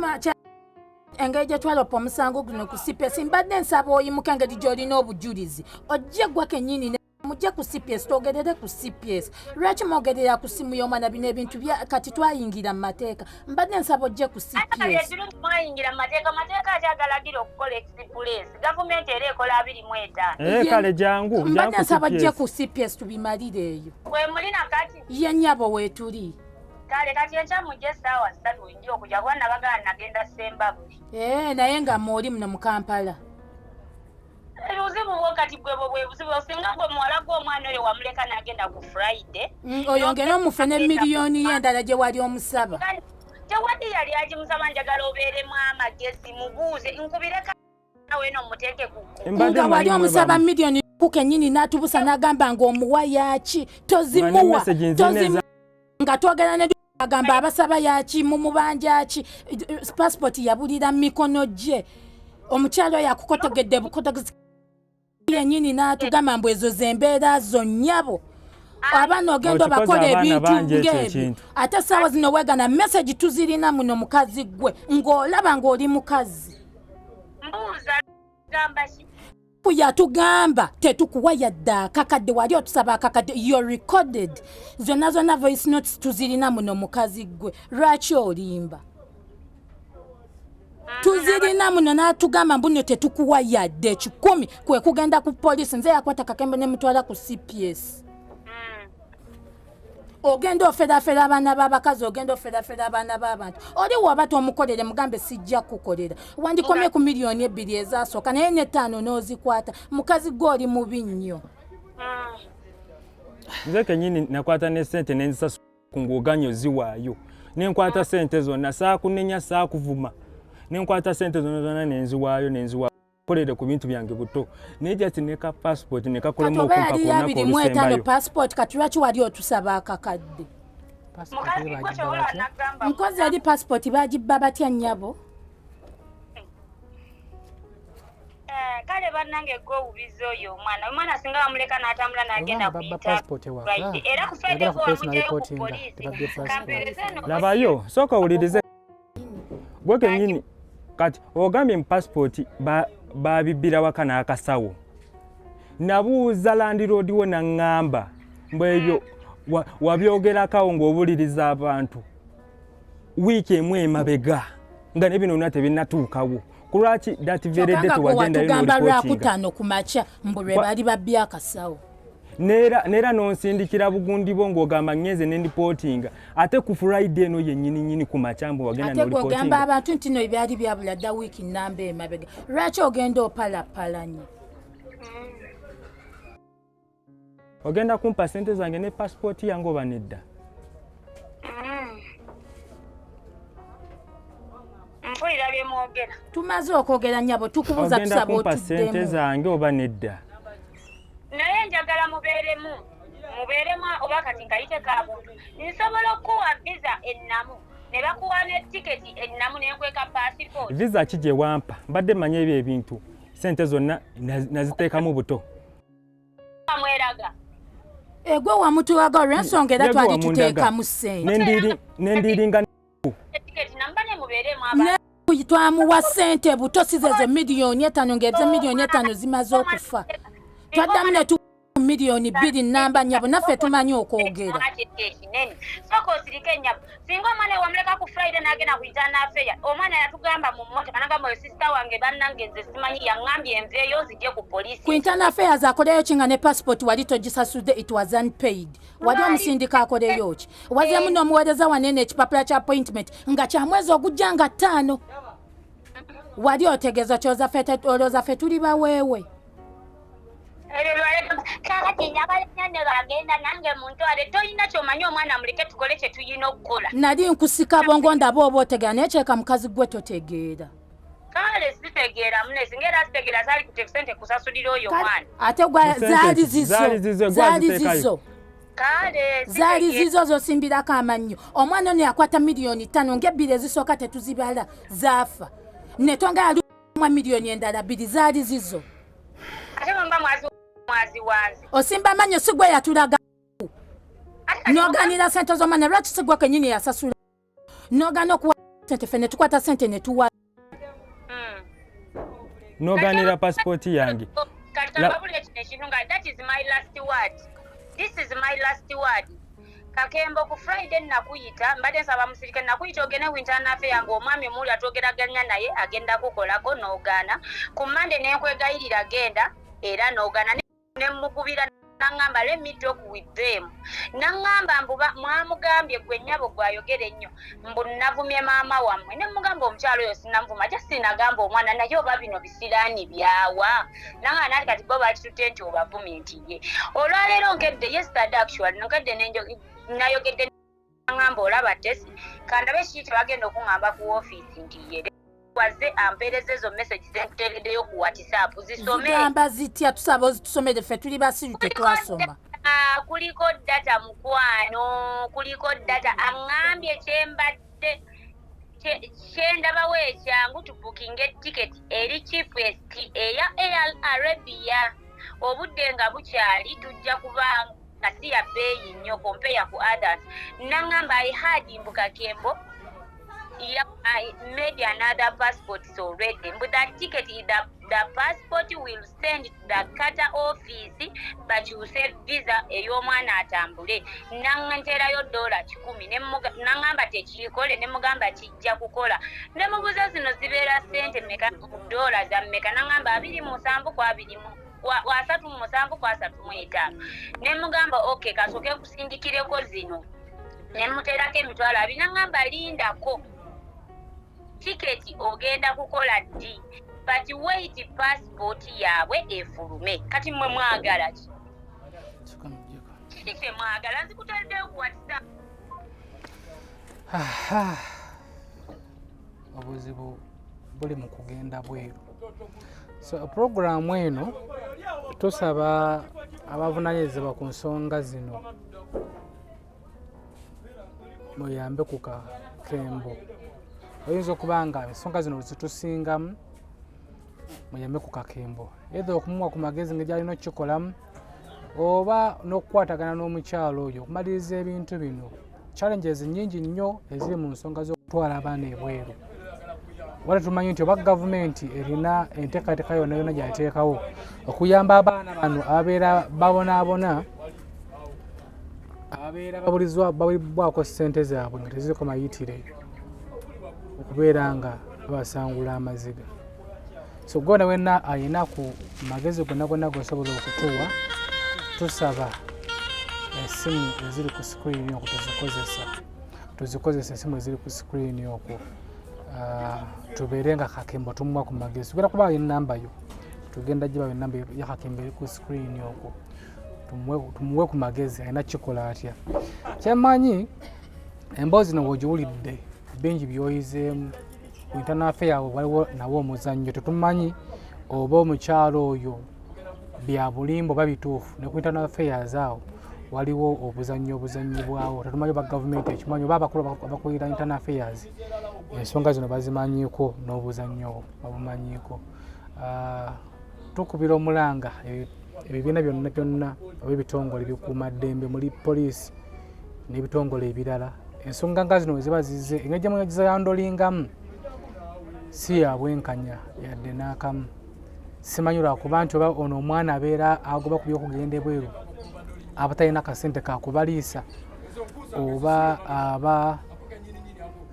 Engeri gye twalopa omusango guno ku CPS, mbadde nsaba oyimuka engeri gy'olina obujulizi, ojje gwa kennyini mujje ku CPS, twogerere ku CPS. Lwaki mwogerera ku simu y'omwana? Bino ebintu kati twayingira mu mateeka. Mbadde nsaba ojje ku CPS. Mwayingira mu mateeka, mateeka ate agalagira okukola express? Gavumenti era ekola 25. Eh, kale jangu. Mbadde nsaba ojje ku CPS tubimalire eyo. We muli nakati? Ye nnyabo, weetuli. Kale kati enkya mujje essaawa 3, nja okujja kuba nabagala nagenda Sembabule. Ee, naye nga mwoli muno mu Kampala. Obuzibu bwo kati gwe bwo bwe buzibu. Singa gwe muwala gwe omwana oyo wamuleka n'agenda ku Friday. Oyongere omufe ne miliyoni ye endala gye wali omusaba. Tewali yali agimusaba. Njagala obeeremu amagezi, mubuuze, nkubireka nawe no muteeke ku nga wali omusaba miliyoni ku kennyini n'atubusa n'agamba ng'omuwa yaki, tozimuwa, tozimuwa. Nga twogera ne agamba abasaba yaki, mumubanja ki? Passport yabulira mu mikono gye. Omukyalo oyo akukotegedde bukotegezi yennyini n'atugamba mbu ezo zembeera zo. Nnyabo, abaana ogenda Okikoze obakola abaana ebintu bangi ekyo ng'ebyo. ekintu. Ate saawa zino weegana message tuzirina muno. Mukazi gwe ng'olaba ng'oli mukazi. Mbuuza, gamba ki? Yatugamba tetukuwa yadde akakadde. Wali otusaba akakadde, you recorded zonna zonna, voice notes tuzirina muno. Mukazi gwe, lwaki olimba? Tuzirina muno. N'atugamba mbuno tetukuwa yadde 100. Kwe kugenda ku poliisi. Nze yakwata kakembe ne mutwala ku CPS. Ogenda oferafera abaana b'abakazi, ogenda oferafera abaana b'abantu. Oli woba tomukolere, mugambe sijja kukolera. Wandikomye ku miliyoni 2 ezasooka, naye n'ettaano n'ozikwata. Mukazi gwe, oli mubi nnyo. Nze kenyini nakwata ne sente nenzisasula ng'oganya oziwaayo. Nenkwata sente zonna, saakunenya, saakuvuma, nenkwata sente zonna zonna nenziwaayo, nenziwa kolere ku bintu byange buto, naye just neka passport Kati nekakolemu oba okumpa yali ku lunaku 25 olusembayo. Passport, kati lwaki wali otusaba akakadde? Mukazi gwe, kyobola nagamba. Nkozi eri passport bagibba batya, nnyabo? Eh, kale bannange, gwe obubizi oyo omwana singa bamuleka n'atambula n'agenda Babba kuyita passport ewaka. Friday, era ku Friday Yagala ku gwe police wamugyayo ku n'areportinga, poliisi. tebabbye passport. Kampeereze eno. Labayo, sooka owulirize gwe kenyini. Kati ogambye mu passport babibbira waka n'akasawo. Nabuuza landlord wo naŋŋamba mbu ebyo wabyogerakawo ng'obuliriza abantu wiiki emu emabega, nga ne bino byonna tebinnatuukawo. Ku lwaki that very day Kyokka nga gwe tewagendayo watugamba n'oreportinga? Lwakutaano ku makya mbu lwe baali babbye akasawo. Neera nonsindikira bugundi bwo ng'ogamba ngenze nenreportinga, ate ku Friday eno yennyini nyini ku makya mbu wagenda Ate gwe ogamba n'oreportinga. abantu nti no ebyali byabula dda wiiki namba emabega. Lwaki ogenda opalapalanye? Ogenda kumpa sente zange ne pasipooti yange oba nedda? Mpulira bye mwogera. Tumaze okwogera, nnyabo, tukubuuza. Ogenda Tusaba kumpa sente otuddemu. zange oba nedda? Naye njagala mubeeremu oba kati nkayite ka buntu. Nsobola okukuwa visa ennamu ne bakuwa ne tiketi ennamu nenkweka pasipooti. Visa ki gye wampa? Mbadde mmanyi ebyo ebintu sente zonna naziteekamu buto. Mweraga. Egwe wamutulaga olw'ensonga era Ye gwe twali wamundaga. tuteekamu ssente. Nendiringa. Tiketi namba ne mubeeremu abantu. Ne twamuwa ssente buto, si zezo miliyoni 5, ng'ezo miliyoni 5 zimaze okufa. Twaddamu ne tu miliyoni 2 namba. Nnyabo, naffe tumanyi okwogera. Ekinene, sooka osirike, ennyabo. Singa omwana wamuleka ku Friday n'agenda ku internal affair, omwana yatugamba mu mmotoka nagamba, oyo sister wange, bannange, nze simanyi, yaŋŋambye enveeyo nzije ku poliisi. Ku internal affairs akoleyo ki nga ne passport wali togisasudde? It was unpaid. Wali omusindika akoleyo ki? Wazeemu n'omuweereza wanene ekipapula kya appointment nga kya mwezi ogujja nga 5. Wali otegeeza kyoza olowooza ffe tuli baweewe? Ebyo lwaleeta kakati njagala nnyo ne bagenda nange muntwale. Tolina kyomanyi, omwana muleke tukole kye tulina okukola. Nali nkusika bongo ndaba oba otegeera, naye kyeka mukazi gwe totegeera. Kale sitegeera mune, singa era sitegeera saali kute sente kusasulira oyo mwana. Ate gwa Sente zaali zizo. zaali zizo, gwe Zaali aziteekayo. zizo. Kale Zaali sitegeera. zizo zosimbirako amannyo. Omwana ono yakwata miliyoni 5, ng'ebbiri ezisooka tetuzibala, zaafa, netonga yali mwa miliyoni endala 2 zaali zizo. Ate bwemba mwaziwanze. Osimba amannyo, si gwe yatulaga noganira sente z'omwana? Lwaki si gwe kenyini yasasula nogaana okuwa sente? Ffe ne tukwata sente ne tuwa. N'ogaanira pasipooti yange. Kati kambabulire kino ekintu nga that is my last word. This is my last word. Kakembo, ku Friday nakuyita, mbadde nsaba musirike, nakuyita ogende ku internal affair nga omwami omuwuli atwogeraganya naye agenda kukolako, n'ogaana. Ku Monday nenkwegayirira genda, era n'ogaana. Nemukubira, naŋŋamba, "Let me talk with them." Naŋŋamba mbu mwamugambye gwe nnyabo gwayogera ennyo, mbu navumye maama wammwe. Ne mugamba omukyalo oyo sinamuvuma, just nagamba omwana, naye oba bino bisiraani byawa. Naŋŋamba nati kati bo bakitutte nti obavumye, nti ye olwaleero nkedde, yesterday actually, nkedde nayogedde, naŋŋamba, "Olaba Tesi, kandabe kiki kyebagenda okuŋŋamba ku woofiisi." Nti ye waze ampeereza ezo message zenkuteereddeyo ku WhatsApp, zisome. Zigamba zitya? Tusaba ozitusomere, ffe tuli basiru, tetwasoma. Ah, kuliko data mukwano, kuliko data. Aŋŋambye kyembadde kyendabawo ekyangu, tubookinga etiketi eri cheapest eya Air Arabia obudde nga bukyali, tujja kuba nga si ya bbeeyi nnyo compare ku others. Naŋŋamba, "I had," mbu Kakembo, yeah, I made another passport already. But that ticket, the passport will send to the Qatar office, but you say visa ey'omwana atambule. Nanterayo $100, naŋŋamba tekiikole, ne mugamba kijja kukola. Ne mubuuza zino zibeera ssente mmeka, dola za mmeka? Naŋŋamba 27 ku abiri mu 37 ku 35. Ne mugamba okay, kasooke nkusindikireko zino. Ne muteerako 20,000. Naŋŋamba lindako, tiketi ogenda kukola ddi? But wait, passport yaabwe efulume. Kati mmwe mwagala ki? Kiki kye mwagala? Nzikutereddeyo ku WhatsApp. Aha. Obuzibu buli mu kugenda bweru. So puroguramu eno tusaba abavunanyizibwa ku nsonga zino muyambe ku Kakembo. Oyinza okuba nga ensonga zino zitusingamu, muyambe ku Kakembo, either okumuwa ku magezi ngeri gyalina okukikolamu oba n'okukwatagana n'omukyalo oyo okumaliriza ebintu bino. Challenges nyingi nnyo eziri mu nsonga z'okutwala abaana ebweru. Wala tumanyi nti oba gavumenti erina enteekateeka yonna yonna gyateekawo okuyamba abaana bano ababeera babonaabona, ababeera babulibwako ssente zaabwe nga teziriko mayitire, okubeera nga babasangula amaziga. So gwona wenna ayina ku magezi gonna gonna gosobola okutuwa, tusaba esimu eziri ku screen okwo tuzikozesa, tuzikozesa esimu eziri ku screen okwo. Ah, tubeere nga Kakembo tumuwa ku magezi. Tugenda kubawa enamba yo, tugenda gibawa enamba ya Kakembo eri ku screen okwo, tumuwe ku magezi alina kikola atya. Kyemmanyi emboozi no wogiwulidde bingi byoyizeemu. Ku internal affair yaabwe waliwo nawo omuzannyo, tetumanyi oba omukyalo oyo bya bulimba oba bituufu. Ne ku internal affairs awo waliwo obuzannyo obuzannyibwawo, tetumanyi oba gavumenti ekimanyi oba abakulu abakulira internal affairs ensonga zino bazimanyiiko n'obuzannyo babumanyiiko. Ah, tukubira omulanga ebibiina byonna byonna oba ebitongole bikuuma ddembe muli poliisi n'ebitongole ebirala, ensonga nga zino weziba zizze, engeri gyemuzihandlingamu si ya bwenkanya yadde n'akamu. Simanyi lwakuba nti oba ono omwana abeera agoba ku byokugenda ebweru aba talina kasente kakubaliisa oba aba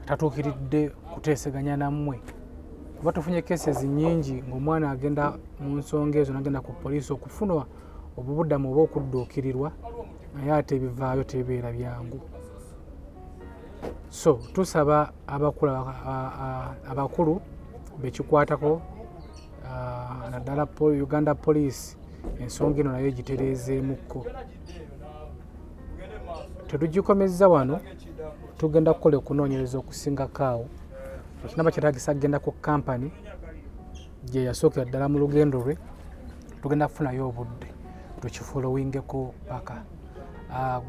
tatuukiridde kuteeseganya nammwe, kuba tufunye cases nyingi ng'omwana agenda mu nsonga ezo nagenda ku poliisi okufuna obubuddamu oba okudduukirirwa, naye ate ebivaayo tebibeera byangu. So tusaba abakulu bekikwatako, naddala Uganda Police, ensonga eno nayo egitereezeemukko. Tetugikomezza wano, tugenda kukola okunoonyereza okusingako awo. Ekinaba kyetagisa kugenda ku kampani gye yasookera ddala mu lugendo lwe, tugenda kufunayo obudde tukifollowingeko paka.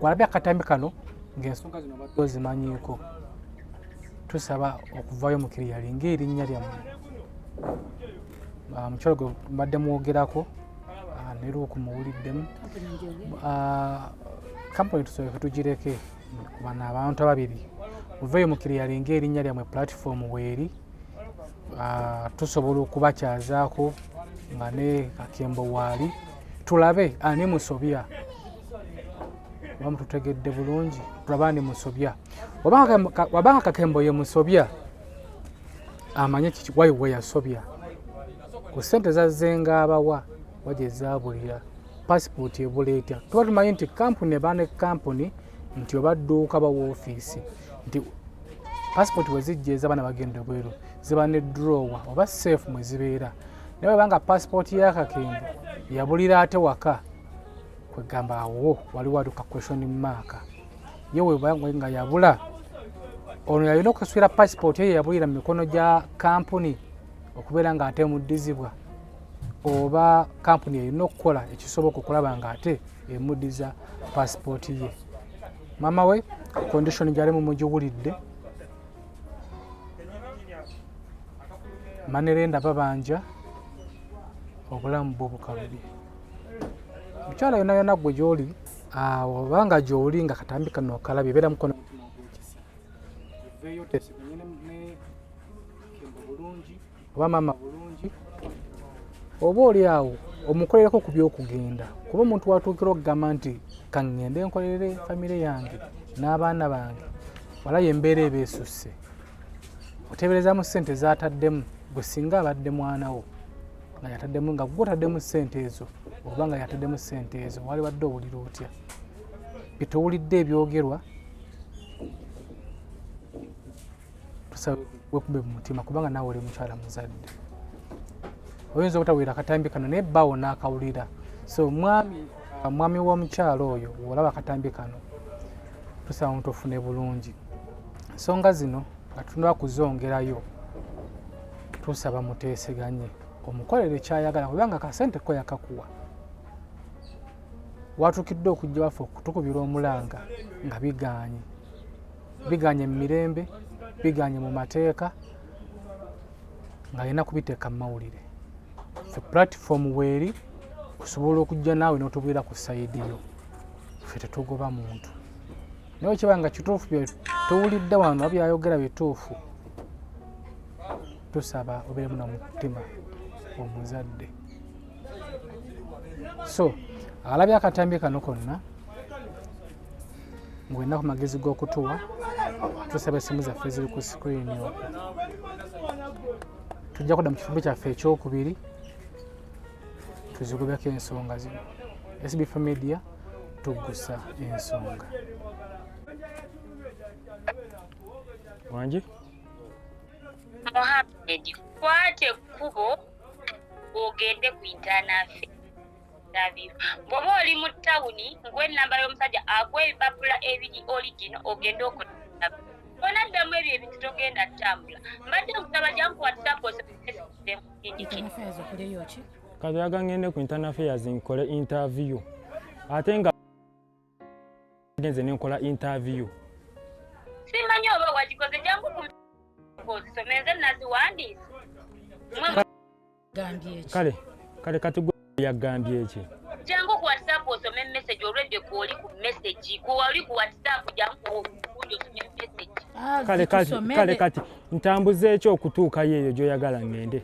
Gwalabye akatambi kano ng'ensonga zino obadde ozimanyiiko, tusaba okuvayo mu kiriyali ng'erinnya lyammwe. Mukyalo gwe mbadde mwogerako, ne Luuku muwuliddemu. Kampuni tusooke tugireke, bano abantu ababiri muveeyo mu kiriyali ng'erinnya lyammwe, platform weeri. Tusobola okubakyazaako nga ne Kakembo waali, tulabe ani musobya. Oba mututegedde bulungi, tulabe ani musobya. Wabanga Kakembo ye musobya, amanye kiki wayi we yasobya ku ssente zazzenga abawa wa gye zaabulira, pasipooti ebula etya? Tuba tumanyi nti kampuni eba ne kampuni, nti oba dduuka ba woofiisi, nti pasipooti bwe zijja ez'abaana bagenda ebweru ziba ne drawer oba safe mwe zibeera. Naye bwebanga pasipooti ya Kakembo yabulira ate waka, kwegamba awo waliwo aduka question mark. Ye weba nga yabula, ono yalina okuswira pasipooti eyo yabulira mu mikono gya kampuni okubeera nga ate emuddizibwa, oba kampuni erina okukola ekisoboka okulaba nga ate emuddiza pasipooti ye. Maama we condition gyalimu mugiwulidde, manerenda babanja obulamu bwo bukalubye. Mukyala yona yona gwe gyoli obanga gyoli nga katambi kano okalabye, beera mukono mutima ogwekisa, oveeyo oteeseganye ne Kembo bulungi oba maama bulungi, oba oli awo omukolereko ku byokugenda, kuba omuntu watuukira okugamba nti kaŋŋende nkolerere famire yange n'abaana bange, walayo embeera eba esusse. Oteeberezamu ssente z'ataddemu, gwe singa abadde mwana wo nga yataddemu, nga gwe otaddemu ssente ezo oba nga yataddemu ssente ezo, wali badde owulira otya? Bitowulidde ebyogerwa, tusaba wekube mu mutima, kubanga naawe oli mukyala muzadde, oyinza obutawulira akatambi kano naye bbaawo n'akawulira. So mwami w'omukyalo oyo, olaba akatambi kano, tusaba muntu ofune bulungi ensonga zino nga tunaba kuzongerayo. Tusaba muteeseganye, omukolere kyayagala, kubanga kasente ko yakakuwa. Watuukidde okujja waffe okutukubira omulanga nga biganye, biganye mu mirembe, biganye mu mateeka, ng'alina kubiteeka mu mawulire. Ffe platform weeri osobola okujja naawe n'otubwira ku side yo. Ffe tetugoba muntu, naye kiba nga kituufu bye tuwulidde wano oba byayogera bituufu, tusaba obeeremu n'omutima omuzadde. So alabye akatambi kano konna ng'olina ku magezi g'okutuwa, tusaba essimu zaffe ziri ku screen okwo. Tujja kudda mu kitundu kyaffe ekyokubiri tuzigobeko ensonga zino. SB4 Media, tuggusa ensonga. Wangi. Mohammed, kwata ekkubo ogende ku internal interview. Bw'oba oli mu tawuni, nkuwa ennamba y'omusajja akuwa ebipapula ebiri original, ogende okola. Onaddamu ebyo ebintu togenda ttambula. Mbadde nkusaba jangu WhatsApp osindikire. Affairs okuleyo ki? Kati oyaga ngende ku internal affairs nkole interview, ate nga genze nenkola interview. Simanyi oba wagikoze, jangu ku ozisome, nze naziwandiise. Gambye ki? Kale kati gwe yagambye ki? Jangu ku WhatsApp osome message. Olwedde kwoli ku message, kwoli ku WhatsApp, jangu okundi osome message. Kale kati, kale kati ntambuze ekyo okutuukayo eyo gy'oyagala ngende?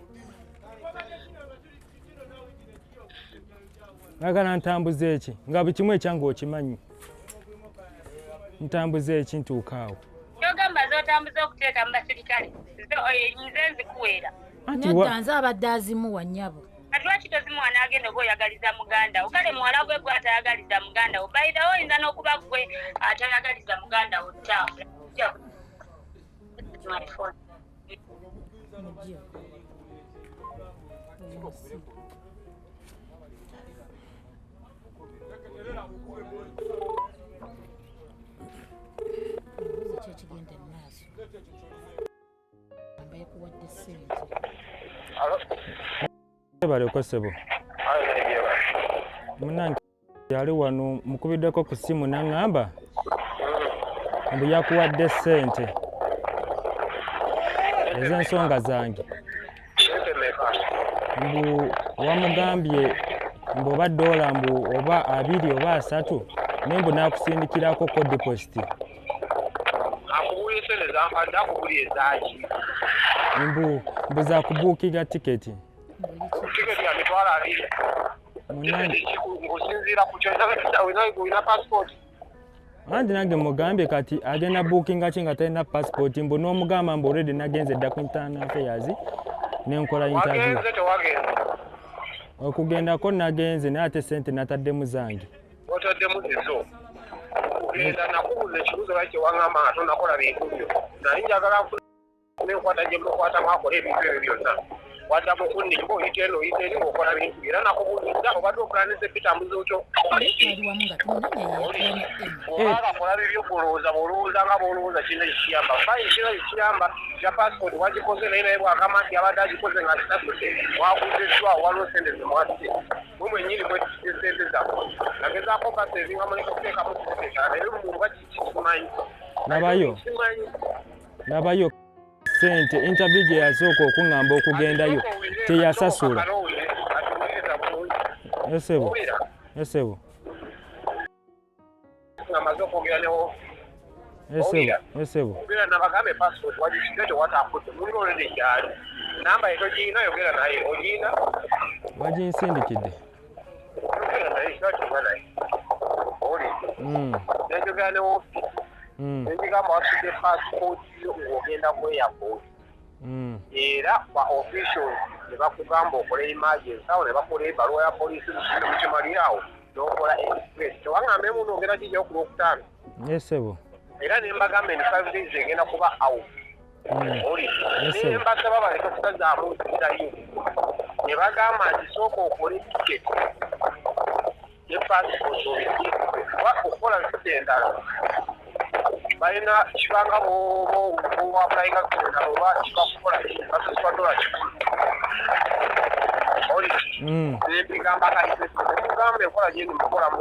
Oyagala ntambuze eki nga buli kimu ekyange okimanyi? Ntambuze eki ntuuka awo? Kyogamba zotambuza okuteeka mu basirikale nze nzikuweera? Anti Nedda, nze abadde azimuwa nnyabo. Kati lwaki tozimuwa n'agenda? Oba oyagaliza muganda wo? Kale muwala gwe, gwe atayagaliza muganda wo, bairawo oyinza n'okuba gwe atayagaliza muganda wo. Tambula. My phone. Mugye. Oyo Ekibuuzo ki ekigenda mu maaso? Amba yakuwadde ssente. Baleko ssebo. Munange yali wano, mukubiddeko ku ssimu n'aŋŋamba mbu yakuwadde ssente ez'ensonga zange, mbu wamugambye mbu oba dola mbu oba 20 oba 30, naye mbu n'akusindikirako ko deposit. Akubuulira sente zampadde, akubuulira ezaaki? Mbu za kubuukinga tiketi. Tiketi ya 200,000. Munange Ng'osinziira ku kyo, olina passport? Anti nange mugambye kati agenda buukinga ki nga talina passport, mbu n'omugamba mbu already nagenze dda ku internal affairs nenkola interview. Wagenze tewagenze? Okugendako nagenze, naye ate sente nataddemu zange. Otaddemu zizo. Kugenda nakubuuza ekibuuzo, lwaki tewaŋŋamba nga tonakola bintu byo? Nali njagala nfune enkwata gye mukwatamu akola ebintu ebyo byonna. Wadda mu kunnimba, oyita eno, oyita eri, ng'okola bintu byo. Era nakubuuzizza, obadde opulaniza ebitambuza otyo? Twali wamu nga tumunenya yeyatuwonya Emma. Obanga kola bibyo, golowooza bw'olowooza nga bw'olowooza kirina ekikiyamba. Fine, kirina ekikiyamba kya passport wagikoze, naye bw'agamba nti abadde agikoze nga kisasudde, waguziddwa, waliwo sente zemwasse. Mwe mwennyini mwetisse sente zammwe. Nagezaako basevinga muleke kuteekamu sente endala, naye mumba kiki simanyi. Labayo. Simanyi. Labayo sente interview gye yasooka okuŋŋamba okugendayo teyasasula. Atuwuliriza bulungi. Esebo. Owulira? Esebo. Nga maze okwogera ne woofiisi. Esebo. Esebo. Ogera nabagambe passport wagisize, tewatambudde, muli olede gyali. Namba ye togiina, yogera naye, ogiina? Baginsindikidde. Yogera naye, kyakyogera naye. Owulidde? Nenjogera ne woofiisi. Nenjigamba wasudde passport yo ng'ogenda ku airport. Era ba officials ne bakugamba okole emergency awo, ne bakola ebbaluwa ya poliisi, mukimalirawo n'okola express. Tewaŋŋamba emu n'ogenda kijjayo ku Lwokutaano? Esebo. Era ne mbagamba in 5 days egenda kuba out. Owulidde? Yes, Ne sir. mbasaba baleke kusazaamu nzirayo, ne bagamba nti sooka okole tiketi ne passport obisiikwe, kuba okukola visa endala balina kibanga bw'oapplyinga visa endala oba kiba kukola ki, basasula $100. Owulidde? Nembigamba kati nemugamba enkola gyendi mukolamu.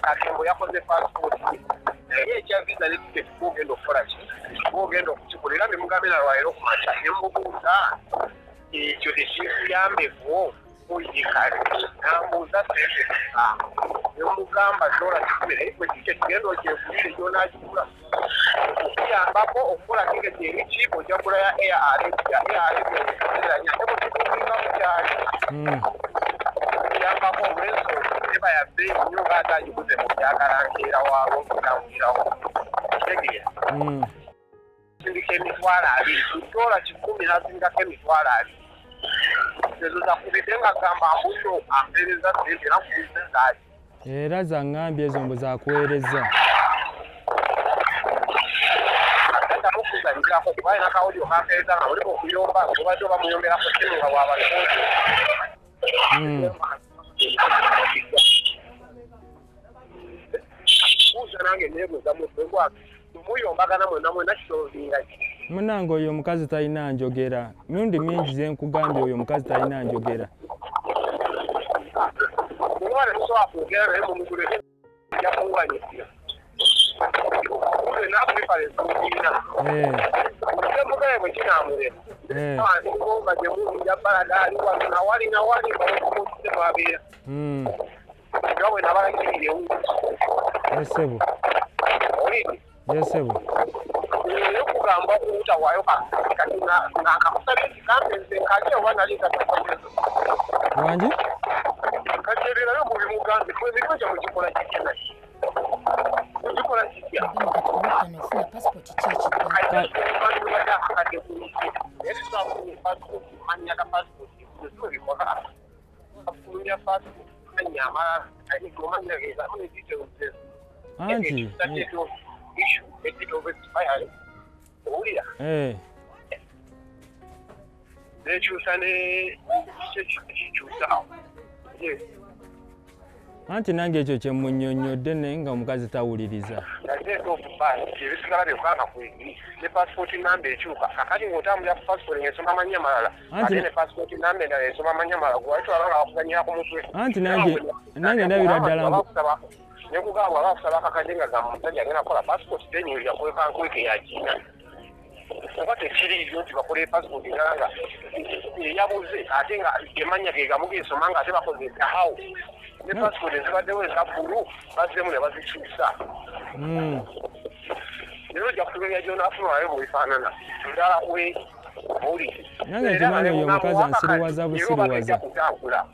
Kati mbu yakoze passport ye, naye ekya visa ne tiketi gwogenda okukola ki, gwogenda okukikola. Era nemugambe nalwaliro ku makya nemubuuza ekyo tekikuyambeko kuyikale, nambuuza sente zisa, nemugamba $1,000, naye gwe tiketi genda ogyegulire gyonagigula. Okuyambako okukola tiketi eri cheap, ojja kugula ya Air Arabia. Air Arabia anya, ate bwekituukinga mukyali kuyambako olw'ensonga eba ya bbeeyi nnyo, ng'ate agiguze mu byagala nkeera waalwo ng'otambulirawo, kitegeera? Sindika 20,000 ku $100, nasindikako 20,000 ezo zakubidde nga gamba mbuno ampeereza sente, era nkubuuza zaaki? Era zaŋŋambye ezo mbu zakuweereza. Addamu okuzanyirako, kuba alina ka audio kampeereza nga mulimu okuyomba, obadde oba muyombera ku ssimu nga bw'abalikozi. Buuza nange neebuuza mutwe gwange, mumuyombagana mwena mwena kisolvinga ki? Munange, oyo omukazi talina njogera. Mirundi mingi ze nkugambye, oyo omukazi talina njogera. Muba temusobola kwogera naye, mumuguleke, nja kuwanyisira napreference mugiina. Mugaye bwe kinamulema ngomba gyemunja balaga ali wano nawali nawali bawokumukise mwabeera nga bwe nabalagirirewo. Esebo. Olidi? Yesebo. Naye okugamba okuwutawaayo kati nga nkakusabye nti kampe nze nkalye oba nali nkatasaezo. Wangi? Kati ebyo nabyo mubimugambe, emirimu gyammwe gikola kitya? Naye gikola kitya? Kati ku Lwokutaano ofuna passport, ki ekiddako? Akadde manya ga passport bikola afulumya passport manya amalala omanya gezamu ne details ezo. Anti Issue a date of expiry, owulira? Nekyusa ne kikyusa. Anti nange ekyo kye munnyonnyodde, naye nga omukazi tawuliriza. Date of birth, ebisigala byokka nga kwebiri ne passport number ekyuka. Kakati ng'otambulira ku passport ng'esoma amannya malala, ate ne passport number endala esoma amannya malala, gwe wali twala nga bakuzanyira ku mutwe. Anti nange ndabira ddala Nekugamba bwaba akusaba akakadde nga gamba omusajja agenda kukola passport, tenyulira kweka nkweke yakiina, oba tekiriiyo nti bakola passport endala nga eyabuze, ate nga emanya ge gamu gesoma nga ate bakoze awo. Ne passport ezibaddewo eza bbulu bazzeemu ne bazikyusa. Leero ojja kutumenya gy'onaafuna olabe bw'efaanana ndala we owulidde. Nange nkimanyi oyo omukazi ansiriwaza busiriwaza. Kutambula.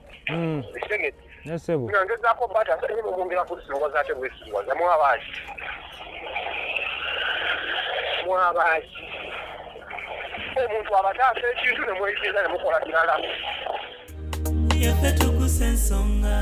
Ekitegedde? Ne ssebo. Nga ngezaako bata naye mwongera kusiruwaza ate bwesiruwaza mwabaaki? Mwabaaki? Omuntu abataasa ekintu ne mweyigiriza ne mukola kirala. Yaffe tukusa ensonga.